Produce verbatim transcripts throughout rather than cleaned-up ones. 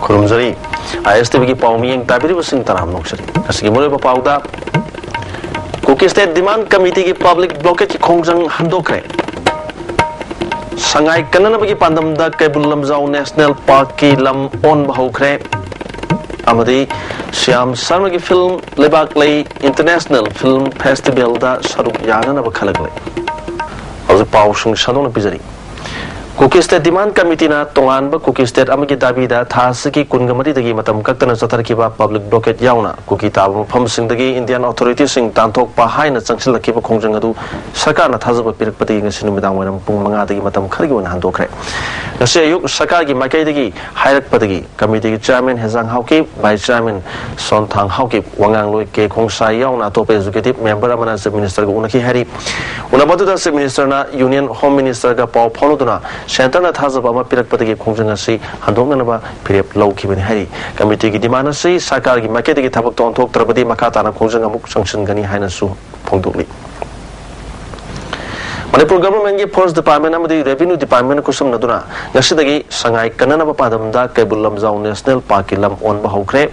ꯈꯨꯔꯨꯝꯖꯔꯤ꯫ ꯑꯥꯏ ꯑꯦꯁ T ꯚꯤꯒꯤ ꯄꯥꯎ ꯃꯤꯠꯌꯦꯡ ꯇꯥꯕꯤꯔꯤꯕꯁꯤꯡ ꯇꯔꯥꯝꯅ ꯑꯣꯛꯆꯔꯤ꯫ ꯉꯁꯤꯒꯤ ꯃꯔꯨꯑꯣꯏꯕ ꯄꯥꯎꯗ, ꯀꯨꯀꯤ ꯁ꯭ꯇꯦꯠ ꯗꯤꯃꯥꯟ ꯀꯃꯤꯇꯤꯒꯤ ꯄꯕ꯭ꯂꯤꯛ ꯕ꯭ꯂꯣꯀꯦꯠꯀꯤ ꯈꯣꯡꯖꯪ ꯍꯟꯗꯣꯛꯈ꯭ꯔꯦ꯫ ꯁꯉꯥꯏ ꯀꯟꯅꯅꯕꯒꯤ ꯄꯥꯟꯗꯝꯗ ꯀꯩꯕꯨꯜ ꯂꯝꯖꯥꯎ ꯅꯦꯁꯅꯦꯜ ꯄꯥꯔꯛꯀꯤ ꯂꯝ ꯑꯣꯟꯕ ꯍꯧꯈ꯭ꯔꯦ꯫ ꯑꯃꯗꯤ ꯁ꯭ꯌꯥꯝ ꯁꯔꯃꯒꯤ ꯐꯤꯜꯝ ꯂꯩꯕꯥꯛ ꯂꯩ ꯏꯟꯇꯔꯅꯦꯁꯅꯦꯜ ꯐꯤꯜꯝ ꯐꯦꯁꯇꯤꯚꯦꯜꯗ ꯁꯔꯨꯛ ꯌꯥꯅꯅꯕ ꯈꯜꯂꯛꯂꯦ꯫ ꯍꯧꯖꯤꯛ ꯄꯥꯎꯁꯤꯡ ꯁꯟꯗꯣꯛꯅ ꯄꯤꯖꯔꯤ꯫ ꯀꯨꯀꯤ ꯁ꯭ꯇꯦꯠ ꯗꯤꯃꯥꯟ ꯀꯃꯤꯇꯤꯅ ꯇꯣꯉꯥꯟꯕ ꯀꯨꯀꯤ ꯁ꯭ꯇꯦꯠ ꯑꯃꯒꯤ ꯗꯥꯕꯤꯗ ꯊꯥ ꯑꯁꯤꯒꯤ ꯀꯨꯟꯒ ꯃꯔꯤꯗꯒꯤ ꯃꯇꯝ ꯀꯛꯇꯅ ꯆꯠꯊꯔꯛꯈꯤꯕ ꯄꯕ꯭ꯂꯤꯛ ꯕ꯭ꯂꯣꯀꯦꯠ ꯌꯥꯎꯅ ꯀꯨꯀꯤ ꯇꯥꯕ ꯃꯐꯝꯁꯤꯡꯗꯒꯤ ꯏꯟꯗꯤꯌꯥꯟ ꯑꯣꯊꯣꯔꯤꯇꯤꯁꯤꯡ ꯇꯥꯟꯊꯣꯛꯄ ꯍꯥꯏꯅ ꯆꯪꯁꯤꯜꯂꯛꯈꯤꯕ ꯈꯣꯡꯖꯪ ꯑꯗꯨ ꯁꯔꯀꯥꯔꯅ ꯊꯥꯖꯕ ꯄꯤꯔꯛꯄꯗꯒꯤ ꯉꯁꯤ ꯅꯨꯃꯤꯗꯥꯡ ꯋꯥꯏꯔꯝ ꯄꯨꯡ ꯃꯉꯥꯗꯒꯤ ꯃꯇꯝ ꯈꯔꯒꯤ ꯑꯣꯏꯅ ꯍꯟꯗꯣꯛꯈ꯭ꯔꯦ꯫ ꯉꯁꯤ ꯑꯌꯨꯛ ꯁꯔꯀꯥꯔꯒꯤ ꯃꯥꯏꯀꯩꯗꯒꯤ ꯍꯥꯏꯔꯛꯄꯗꯒꯤ ꯀꯃꯤꯇꯤꯒꯤ chairman ꯍꯦꯖꯥꯡ Haokip, vice chairman ꯁꯣꯟꯊꯥꯡ Haokip, ꯋꯥꯉꯥꯡꯂꯣꯏ ꯀꯦ ꯈꯣꯡꯁꯥꯏ ꯌꯥꯎꯅ ꯑꯇꯣꯞꯄ ꯑꯦꯛꯖꯤꯀ꯭ꯌꯨꯇꯤꯚ ꯃꯦꯝꯕꯔ ꯑꯃꯅ ꯆꯤꯐ ꯃꯤꯅꯤꯁꯇꯔꯒ ꯎꯅꯈꯤ ꯍꯥꯏꯔꯤ꯫ ꯎꯅꯕ ꯑꯗꯨꯗ ꯆꯤꯐ ꯃꯤꯅꯤꯁꯇꯔꯅ ꯌꯨꯅꯤꯌꯟ ꯍꯣꯝ ꯃꯤꯅꯤꯁꯇꯔꯒ ꯄꯥꯎ ꯐꯥꯎꯅꯗꯨꯅ ꯁꯦꯟꯇꯔꯅ ꯊꯥꯖꯕ ꯑꯃ ꯄꯤꯔꯛꯄꯗꯒꯤ ꯈꯣꯡꯖꯪ ꯑꯁꯤ ꯍꯟꯗꯣꯛꯅꯅꯕ ꯐꯤꯔꯦꯞ ꯂꯧꯈꯤꯕꯅꯤ ꯍꯥꯏꯔꯤ꯫ ꯀꯃꯤꯇꯤꯒꯤ ꯗꯤꯃꯥꯟ ꯑꯁꯤ ꯁꯔꯀꯥꯔꯒꯤ ꯃꯥꯏꯀꯩꯗꯒꯤ ꯊꯕꯛꯇ ꯑꯣꯟꯊꯣꯛꯇ꯭ꯔꯕꯗꯤ ꯃꯈꯥ ꯇꯥꯅ ꯈꯣꯡꯖꯪ ꯑꯃꯨꯛ ꯆꯪꯁꯤꯟꯒꯅꯤ ꯍꯥꯏꯅꯁꯨ ꯐꯣꯡꯗꯣꯛꯂꯤ꯫ ꯃꯅꯤꯄꯨꯔ ꯒꯚꯔꯟꯃꯦꯟꯠꯀꯤ ꯐꯣꯔꯦꯁ꯭ꯠ ꯗꯤꯄꯥꯔꯠꯃꯦꯟꯠ ꯑꯃꯗꯤ ꯔꯦꯚꯤꯅ꯭ꯌꯨ ꯗꯤꯄꯥꯔꯠꯃꯦꯟꯠꯅ ꯈꯨꯠꯁꯝꯅꯗꯨꯅ ꯉꯁꯤꯗꯒꯤ ꯁꯉꯥꯏ ꯀꯟꯅꯅꯕ ꯄꯥꯟꯗꯝꯗ ꯀꯩꯕꯨꯜ ꯂꯝꯖꯥꯎ ꯅꯦꯁꯅꯦꯜ ꯄꯥꯔꯛꯀꯤ ꯂꯝ ꯑꯣꯟꯕ ꯍꯧꯈ꯭ꯔꯦ꯫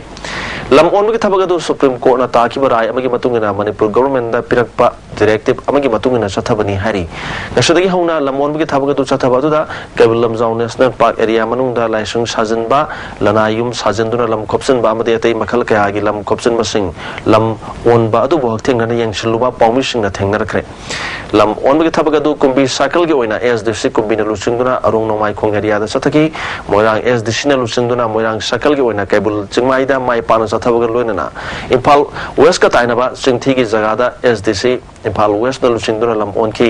ꯂꯝ ꯑꯣꯟꯕꯒꯤ ꯊꯕꯛ ꯑꯗꯨ ꯁꯨꯄ꯭ꯔꯤꯝ ꯀꯣꯔꯠꯅ ꯇꯥꯈꯤꯕ ꯔꯥꯏ ꯑꯃꯒꯤ ꯃꯇꯨꯡ ꯏꯟꯅ ꯃꯅꯤꯄꯨꯔ ꯒꯚꯔꯟꯃꯦꯟꯠꯗ ꯄꯤꯔꯛꯄ ꯗꯤꯔꯦꯛꯇꯤꯚ ꯑꯃꯒꯤ ꯃꯇꯨꯡ ꯏꯟꯅ ꯆꯠꯊꯕꯅꯤ ꯍꯥꯏꯔꯤ꯫ ꯉꯁꯤꯗꯒꯤ ꯍꯧꯅ ꯂꯝ ꯑꯣꯟꯕꯒꯤ ꯊꯕꯛ ꯑꯗꯨ ꯆꯠꯊꯕ ꯑꯗꯨꯗ Keibul Lamjao national park area ꯃꯅꯨꯡꯗ ꯂꯥꯏꯁꯪ ꯁꯥꯖꯤꯟꯕ, ꯂꯅꯥꯏ ꯌꯨꯝ ꯁꯥꯖꯤꯟꯗꯨꯅ ꯂꯝ ꯈꯣꯞꯆꯤꯟꯕ ꯑꯃꯗꯤ ꯑꯇꯩ ꯃꯈꯜ ꯀꯌꯥꯒꯤ ꯂꯝ ꯈꯣꯞꯆꯤꯟꯕꯁꯤꯡ, ꯂꯝ ꯑꯣꯟꯕ ꯑꯗꯨꯕꯨ ꯍꯛꯊꯦꯡꯅꯅ ꯌꯦꯡꯁꯤꯜꯂꯨꯕ ꯄꯥꯎꯃꯤꯁꯤꯡꯅ ꯊꯦꯡꯅꯔꯛꯈ꯭ꯔꯦ꯫ ꯂꯝ ꯑꯣꯟꯕꯒꯤ ꯊꯕꯛ ꯑꯗꯨ ꯀꯨꯝꯕꯤ ꯁꯥꯔꯀꯜꯒꯤ ꯑꯣꯏꯅ ꯑꯦꯁ ꯗꯤ ꯁꯤ ꯀꯨꯝꯕꯤꯅ ꯂꯨꯆꯤꯡꯗꯨꯅ ꯑꯔꯣꯡ ꯅꯣꯡꯃꯥꯏꯈꯣꯡ ꯑꯦꯔꯤꯌꯥꯗ ꯆꯠꯊꯈꯤ꯫ ꯃꯣꯏꯔꯥꯡ ꯑꯦꯁ ꯗꯤ ꯁꯤꯅ ꯂꯨꯆꯤꯡꯗꯨꯅ ꯃꯣꯏꯔꯥꯡ ꯁꯥꯔꯀꯜꯒꯤ ꯑꯣꯏꯅ ꯀꯩꯕꯨꯜ ꯆꯤꯡꯃꯥꯏꯗ ꯃꯥꯏ ꯄꯥꯛꯅ ꯆꯠꯊꯕꯒ ꯂꯣꯏꯅꯅ ꯏꯝꯐꯥꯜ ꯋꯦꯁ꯭ꯠꯀ ꯇꯥꯏꯅꯕ ꯆꯤꯡꯊꯤꯒꯤ ꯖꯒꯥꯗ ꯑꯦꯁ ꯗꯤ ꯁꯤ ꯏꯝꯐꯥꯜ ꯋꯦꯁ꯭ꯠꯅ ꯂꯨꯆꯤꯡꯗꯨꯅ ꯂꯝ ꯑꯣꯟꯈꯤ꯫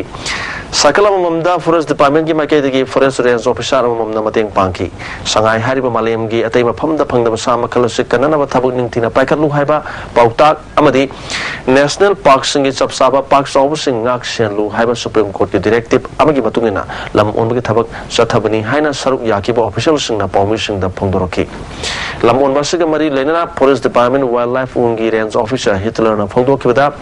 ꯁꯥꯔꯀꯜ ꯑꯃꯃꯝꯗ ꯐꯣꯔꯦꯁ꯭ꯠ ꯗꯤꯄꯥꯔꯠꯃꯦꯟꯠꯀꯤ ꯃꯥꯏꯀꯩꯗꯒꯤ ꯐꯣꯔꯦꯁ꯭ꯠ ꯔꯦꯟꯖ ꯑꯣꯐꯤꯁꯥꯔ ꯑꯃꯃꯝꯅ ꯃꯇꯦꯡ ꯄꯥꯡꯈꯤ꯫ ꯁꯉꯥꯏ ꯍꯥꯏꯔꯤꯕ ꯃꯥꯂꯦꯝꯒꯤ ꯑꯇꯩ ꯃꯐꯝꯗ ꯐꯪꯗꯕ ꯁꯥ ꯃꯈꯜ ꯑꯁꯤ ꯀꯟꯅꯅꯕ ꯊꯕꯛ ꯅꯤꯡꯊꯤꯅ ꯄꯥꯏꯈꯠꯂꯨ ꯍꯥꯏꯕ ꯄꯥꯎꯇꯥꯛ ꯑꯃꯗꯤ ꯅꯦꯁꯅꯦꯜ ꯄꯥꯔꯛꯁꯤꯡꯒꯤ ꯆꯞ ꯆꯥꯕ ꯄꯥꯔꯛ ꯆꯥꯎꯕꯁꯤꯡ ꯉꯥꯛ ꯁꯦꯟꯂꯨ ꯍꯥꯏꯕ ꯁꯨꯄ꯭ꯔꯤꯝ ꯀꯣꯔꯠꯀꯤ ꯗꯤꯔꯦꯛꯇꯤꯚ ꯑꯃꯒꯤ ꯃꯇꯨꯡ ꯏꯟꯅ ꯂꯝ ꯑꯣꯟꯕꯒꯤ ꯊꯕꯛ ꯆꯠꯊꯕꯅꯤ ꯍꯥꯏꯅ ꯁꯔꯨꯛ ꯌꯥꯈꯤꯕ ꯑꯣꯐꯤꯁꯤꯌꯦꯜꯁꯤꯡꯅ ꯄꯥꯎꯃꯤꯁꯤꯡꯗ ꯐꯣꯡꯗꯣꯔꯛꯈꯤ꯫ ꯂꯝ ꯑꯣꯟꯕ ꯑꯁꯤꯒ ꯃꯔꯤ ꯂꯩꯅꯅ Forest Department Wildlife Wingꯒꯤ Range Officer Hitlerꯅ ꯐꯣꯡꯗꯣꯛꯈꯤꯕꯗ,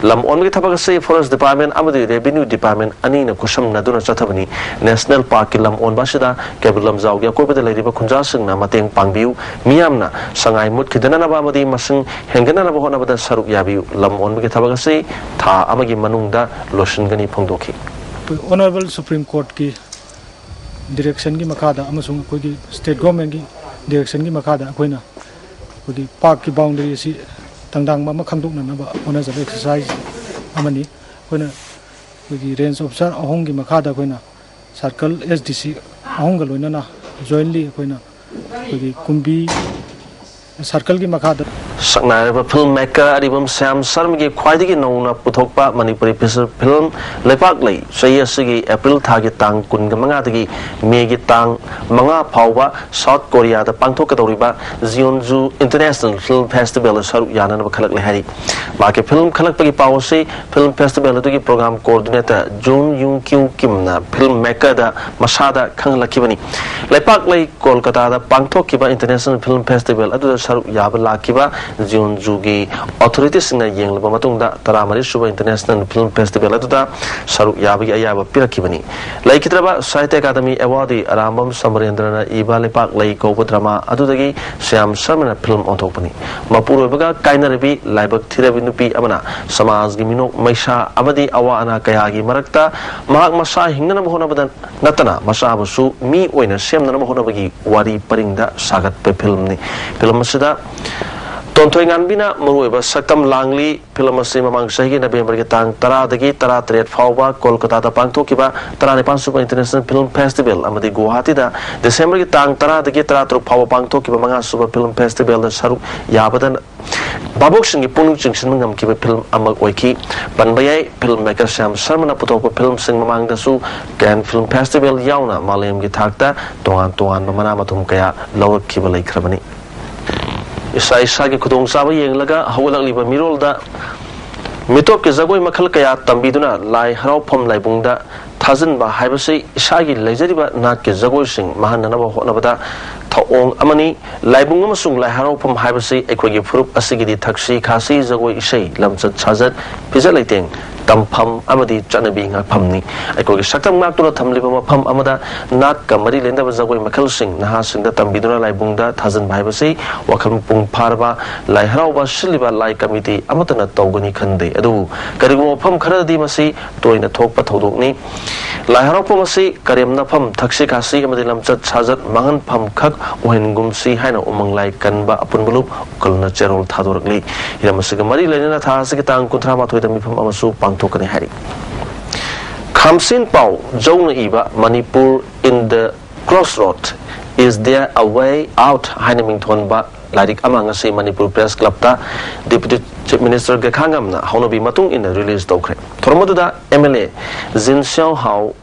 ꯂꯝ ꯑꯣꯟꯕꯒꯤ ꯊꯕꯛ ꯑꯁꯤ Forest Department ꯑꯃꯗꯤ Revenue Department ꯑꯅꯤꯅ ꯈꯨꯠꯁꯝꯅꯗꯨꯅ ꯆꯠꯊꯕꯅꯤ꯫ National Parkꯀꯤ ꯂꯝ ꯑꯣꯟꯕ ꯑꯁꯤꯗ ꯀꯩꯕꯨꯜ ꯂꯝꯖꯥꯎꯒꯤ ꯑꯀꯣꯏꯕꯗ ꯂꯩꯔꯤꯕ ꯈꯨꯟꯖꯥꯁꯤꯡꯅ ꯃꯇꯦꯡ ꯄꯥꯡꯕꯤꯌꯨ꯫ ꯃꯤꯌꯥꯝꯅ ꯁꯉꯥꯏ ꯃꯨꯠꯈꯤꯗꯅꯅꯕ ꯑꯃꯗꯤ ꯃꯁꯤꯡ ꯍꯦꯟꯒꯠꯅꯅꯕ ꯍꯣꯠꯅꯕꯗ ꯁꯔꯨꯛ ꯌꯥꯕꯤꯌꯨ꯫ ꯂꯝ ꯑꯣꯟꯕꯒꯤ ꯊꯕꯛ ꯑꯁꯤ ꯊꯥ ꯑꯃꯒꯤ ꯃꯅꯨꯡꯗ ꯂꯣꯏꯁꯤꯟꯒꯅꯤ ꯐꯣꯡꯗꯣꯛꯈꯤ꯫ ꯑꯩꯈꯣꯏ Honourable Supreme Courtꯀꯤ directionꯒꯤ ꯃꯈꯥꯗ ꯑꯃꯁꯨꯡ ꯑꯩꯈꯣꯏꯒꯤ state governmentꯀꯤ directionꯒꯤ ꯃꯈꯥꯗ ꯑꯩꯈꯣꯏꯅ ꯑꯩꯈꯣꯏꯒꯤ parkꯀꯤ boundary ꯑꯁꯤ ꯇꯪꯗꯥꯡꯕ ꯑꯃ ꯈꯪꯗꯣꯛꯅꯅꯕ ꯍꯣꯠꯅꯖꯕ exercise ꯑꯃꯅꯤ꯫ ꯑꯩꯈꯣꯏꯅ ꯑꯩꯈꯣꯏꯒꯤ range officer ꯑꯍꯨꯝꯒꯤ ꯃꯈꯥꯗ ꯑꯩꯈꯣꯏꯅ circle S D C ꯑꯍꯨꯝꯒ ꯂꯣꯏꯅꯅ jointly ꯑꯩꯈꯣꯏꯅ ꯑꯩꯈꯣꯏꯒꯤ ꯀꯨꯝꯕꯤ circleꯒꯤ ꯃꯈꯥꯗ ꯁꯛꯅꯥꯏꯔꯕ film maker ꯑꯔꯤꯕꯝ ꯁ꯭ꯌꯥꯝ ꯁꯔꯃꯒꯤ ꯈ꯭ꯋꯥꯏꯗꯒꯤ ꯅꯧꯅ ꯄꯨꯊꯣꯛꯄ ꯃꯅꯤꯄꯨꯔꯤ feature film ꯂꯩꯄꯥꯛꯂꯩ ꯆꯍꯤ ꯑꯁꯤꯒꯤ April ꯊꯥꯒꯤ ꯇꯥꯡ ꯀꯨꯟꯒ ꯃꯉꯥꯗꯒꯤ Mayꯒꯤ ꯇꯥꯡ ꯃꯉꯥ ꯐꯥꯎꯕ South Koreaꯗ ꯄꯥꯡꯊꯣꯛꯀꯗꯧꯔꯤꯕ Jeonju International Film Festivalꯗ ꯁꯔꯨꯛ ꯌꯥꯅꯅꯕ ꯈꯜꯂꯛꯂꯦ ꯍꯥꯏꯔꯤ꯫ ꯃꯍꯥꯛꯀꯤ film ꯈꯜꯂꯛꯄꯒꯤ ꯄꯥꯎ ꯑꯁꯤ film festival ꯑꯗꯨꯒꯤ program coordinator Jun Yung Kyu Kimꯅ film makerꯗ ꯃꯁꯥꯗ ꯈꯪꯍꯜꯂꯛꯈꯤꯕꯅꯤ꯫ ꯂꯩꯄꯥꯛꯂꯩ ꯀꯣꯜꯀꯇꯥꯗ ꯄꯥꯡꯊꯣꯛꯈꯤꯕ International Film Festival ꯑꯗꯨꯗ ꯁꯔꯨꯛ ꯌꯥꯕ ꯂꯥꯛꯈꯤꯕ Jeonjuꯒꯤ authorityꯁꯤꯡꯅ ꯌꯦꯡꯂꯕ ꯃꯇꯨꯡꯗ ꯇꯔꯥꯃꯔꯤ ꯁꯨꯕ International Film Festival ꯑꯗꯨꯗ ꯁꯔꯨꯛ ꯌꯥꯕꯒꯤ ꯑꯌꯥꯕ ꯄꯤꯔꯛꯈꯤꯕꯅꯤ꯫ ꯂꯩꯈꯤꯗ꯭ꯔꯕ Sahitya Academy Awardee ꯑꯔꯥꯝꯕꯝ ꯁꯃꯔꯦꯟꯗ꯭ꯔꯅ ꯏꯕ ꯂꯩꯄꯥꯛꯂꯩ ꯀꯧꯕ drama ꯑꯗꯨꯗꯒꯤ ꯁ꯭ꯌꯥꯝ ꯁꯔꯃꯅ film ꯑꯣꯟꯊꯣꯛꯄꯅꯤ꯫ ꯃꯄꯨꯔꯣꯏꯕꯒ ꯀꯥꯏꯅꯔꯕꯤ ꯂꯥꯏꯕꯛ ꯊꯤꯔꯕꯤ ꯅꯨꯄꯤ ꯑꯃꯅ ꯁꯃꯥꯖꯒꯤ ꯃꯤꯅꯣꯛ ꯃꯩꯁꯥ ꯑꯃꯗꯤ ꯑꯋꯥ ꯑꯅꯥ ꯀꯌꯥꯒꯤ ꯃꯔꯛꯇ ꯃꯍꯥꯛ ꯃꯁꯥ ꯍꯤꯡꯅꯅꯕ ꯍꯣꯠꯅꯕꯗ ꯅꯠꯇꯅ ꯃꯆꯥꯕꯨꯁꯨ ꯃꯤ ꯑꯣꯏꯅ ꯁꯦꯝꯅꯅꯕ ꯍꯣꯠꯅꯕꯒꯤ ꯋꯥꯔꯤ ꯄꯔꯤꯡꯗ ꯁꯥꯒꯠꯄ filmꯅꯤ꯫ Film ꯑꯁꯤꯗ ꯇꯣꯟꯊꯣꯏ ꯉꯥꯟꯕꯤꯅ ꯃꯔꯨꯑꯣꯏꯕ ꯁꯛꯇꯝ ꯂꯥꯡꯂꯤ꯫ Film ꯑꯁꯤ ꯃꯃꯥꯡ ꯆꯍꯤꯒꯤ Novemberꯒꯤ ꯇꯥꯡ ꯇꯔꯥꯗꯒꯤ ꯇꯔꯥꯇꯔꯦꯠ ꯐꯥꯎꯕ ꯀꯣꯜꯀꯇꯥꯗ ꯄꯥꯡꯊꯣꯛꯈꯤꯕ ꯇꯔꯥꯅꯤꯄꯥꯟ ꯁꯨꯕ International Film Festival ꯑꯃꯗꯤ ꯒꯨꯋꯥꯍꯥꯇꯤꯗ Decemberꯒꯤ ꯇꯥꯡ ꯇꯔꯥꯗꯒꯤ ꯇꯔꯥꯇꯔꯨꯛ ꯐꯥꯎꯕ ꯄꯥꯡꯊꯣꯛꯈꯤꯕ ꯃꯉꯥ ꯁꯨꯕ Film Festivalꯗ ꯁꯔꯨꯛ ꯌꯥꯕꯗ ꯚꯥꯕꯣꯛꯁꯤꯡꯒꯤ ꯄꯨꯛꯅꯤꯡ ꯆꯤꯡꯁꯤꯟꯕ ꯉꯝꯈꯤꯕ film ꯑꯃ ꯑꯣꯏꯈꯤ꯫ ꯄꯟꯕ ꯌꯥꯏ, film maker ꯁ꯭ꯌꯥꯝ ꯁꯔꯃꯅ ꯄꯨꯊꯣꯛꯄ filmꯁꯤꯡ ꯃꯃꯥꯡꯗꯁꯨ Cannes Film Festival ꯌꯥꯎꯅ ꯃꯥꯂꯦꯝꯒꯤ ꯊꯥꯛꯇ ꯇꯣꯉꯥꯟ ꯇꯣꯉꯥꯟꯕ ꯃꯅꯥ ꯃꯊꯨꯝ ꯀꯌꯥ ꯂꯧꯔꯛꯈꯤꯕ ꯂꯩꯈ꯭ꯔꯕꯅꯤ꯫ ꯏꯁꯥ ꯏꯁꯥꯒꯤ ꯈꯨꯗꯣꯡꯆꯥꯕ ꯌꯦꯡꯂꯒ ꯍꯧꯒꯠꯂꯛꯂꯤꯕ ꯃꯤꯔꯣꯜꯗ ꯃꯤꯇꯣꯞꯀꯤ ꯖꯒꯣꯏ ꯃꯈꯜ ꯀꯌꯥ ꯇꯝꯕꯤꯗꯨꯅ ꯂꯥꯏ ꯍꯔꯥꯎꯐꯝ ꯂꯥꯏꯕꯨꯡꯗ ꯊꯥꯖꯤꯟꯕ ꯍꯥꯏꯕꯁꯤ ꯏꯁꯥꯒꯤ ꯂꯩꯖꯔꯤꯕ ꯅꯥꯠꯀꯤ ꯖꯒꯣꯏꯁꯤꯡ ꯃꯥꯡꯍꯟꯗꯅꯕ ꯍꯣꯠꯅꯕꯗ ꯊꯧꯑꯣꯡ ꯑꯃꯅꯤ꯫ ꯂꯥꯏꯕꯨꯡ ꯑꯃꯁꯨꯡ ꯂꯥꯏ ꯍꯔꯥꯎꯐꯝ ꯍꯥꯏꯕꯁꯤ ꯑꯩꯈꯣꯏꯒꯤ ꯐꯨꯔꯨꯞ ꯑꯁꯤꯒꯤꯗꯤ ꯊꯛꯁꯤ ꯈꯥꯁꯤ, ꯖꯒꯣꯏ ꯏꯁꯩ, ꯂꯝꯆꯠ ꯁꯥꯖꯠ, ꯐꯤꯖꯦꯠ ꯂꯩꯇꯦꯡ, ꯇꯝꯐꯝ ꯑꯃꯗꯤ ꯆꯠꯅꯕꯤ ꯉꯥꯛꯐꯝꯅꯤ꯫ ꯑꯩꯈꯣꯏꯒꯤ ꯁꯛꯇꯝ ꯉꯥꯛꯇꯨꯅ ꯊꯝꯂꯤꯕ ꯃꯐꯝ ꯑꯃꯗ ꯅꯥꯠꯀ ꯃꯔꯤ ꯂꯩꯅꯕ ꯖꯒꯣꯏ ꯃꯈꯜꯁꯤꯡ ꯅꯍꯥꯁꯤꯡꯗ ꯇꯝꯕꯤꯗꯨꯅ ꯂꯥꯏꯕꯨꯡꯗ ꯊꯥꯖꯤꯟꯕ ꯍꯥꯏꯕꯁꯤ ꯋꯥꯈꯜ ꯃꯄꯨꯡ ꯐꯥꯔꯕ ꯂꯥꯏ ꯍꯔꯥꯎꯕ ꯁꯤꯜꯂꯤꯕ ꯂꯥꯏ ꯀꯃꯤꯇꯤ ꯑꯃꯠꯇꯅ ꯇꯧꯒꯅꯤ ꯈꯟꯗꯦ꯫ ꯑꯗꯨꯕꯨ ꯀꯔꯤꯒꯨꯝꯕ ꯃꯐꯝ ꯈꯔꯗꯗꯤ ꯃꯁꯤ ꯇꯣꯏꯅ ꯊꯣꯛꯄ ꯊꯧꯗꯣꯛꯅꯤ꯫ ꯂꯥꯏ ꯍꯔꯥꯎꯐꯝ ꯑꯁꯤ ꯀꯔꯦꯝꯅꯐꯝ, ꯊꯛꯁꯤ ꯈꯥꯁꯤ ꯑꯃꯗꯤ ꯂꯝꯆꯠ ꯁꯥꯖꯠ ꯃꯥꯡꯍꯟꯐꯝ ꯈꯛ ꯑꯣꯏꯍꯟꯒꯨꯝꯁꯤ ꯍꯥꯏꯅ ꯎꯃꯪ ꯂꯥꯏ ꯀꯟꯕ ꯑꯄꯨꯟꯕ ꯂꯨꯞ ꯎꯀꯜꯅ ꯆꯦꯔꯣꯜ ꯊꯥꯗꯣꯔꯛꯂꯤ꯫ ꯍꯤꯔꯝ ꯑꯁꯤꯒ ꯃꯔꯤ ꯂꯩꯅꯅ ꯊꯥ ꯑꯁꯤꯒꯤ ꯇꯥꯡ ꯀꯨꯟꯊ꯭ꯔꯥ ꯃꯥꯊꯣꯏꯗ ꯃꯤꯐꯝ ꯑꯃꯁꯨ ꯄꯥꯡꯊꯣꯛꯀꯅꯤ ꯍꯥꯏꯔꯤ꯫ ꯈꯥꯝꯁꯤꯟ ꯄꯥꯎ ꯖꯧꯅ ꯏꯕ Manipur in the Crossroad, Is There a Way Out ꯍꯥꯏꯅ ꯃꯤꯡꯊꯣꯟꯕ ꯂꯥꯏꯔꯤꯛ ꯑꯃ ꯉꯁꯤ ꯃꯅꯤꯄꯨꯔ ꯄ꯭ꯔꯦꯁ ꯀ꯭ꯂꯕꯇ ꯗꯦꯄ꯭ꯌꯨꯇꯤ ꯆꯤꯐ ꯃꯤꯅꯤꯁꯇꯔ ꯒꯦꯈꯥꯉꯝꯅ ꯍꯧꯅꯕꯤ ꯃꯇꯨꯡ ꯏꯟꯅ ꯔꯤꯂꯤꯖ ꯇꯧꯈ꯭ꯔꯦ꯫ ꯊꯧꯔꯝ ꯑꯗꯨꯗ ꯑꯦꯝ ꯑꯦꯜ ꯑꯦ ꯖꯤꯟ ꯁ꯭ꯌꯥꯎ ꯍꯥꯎ,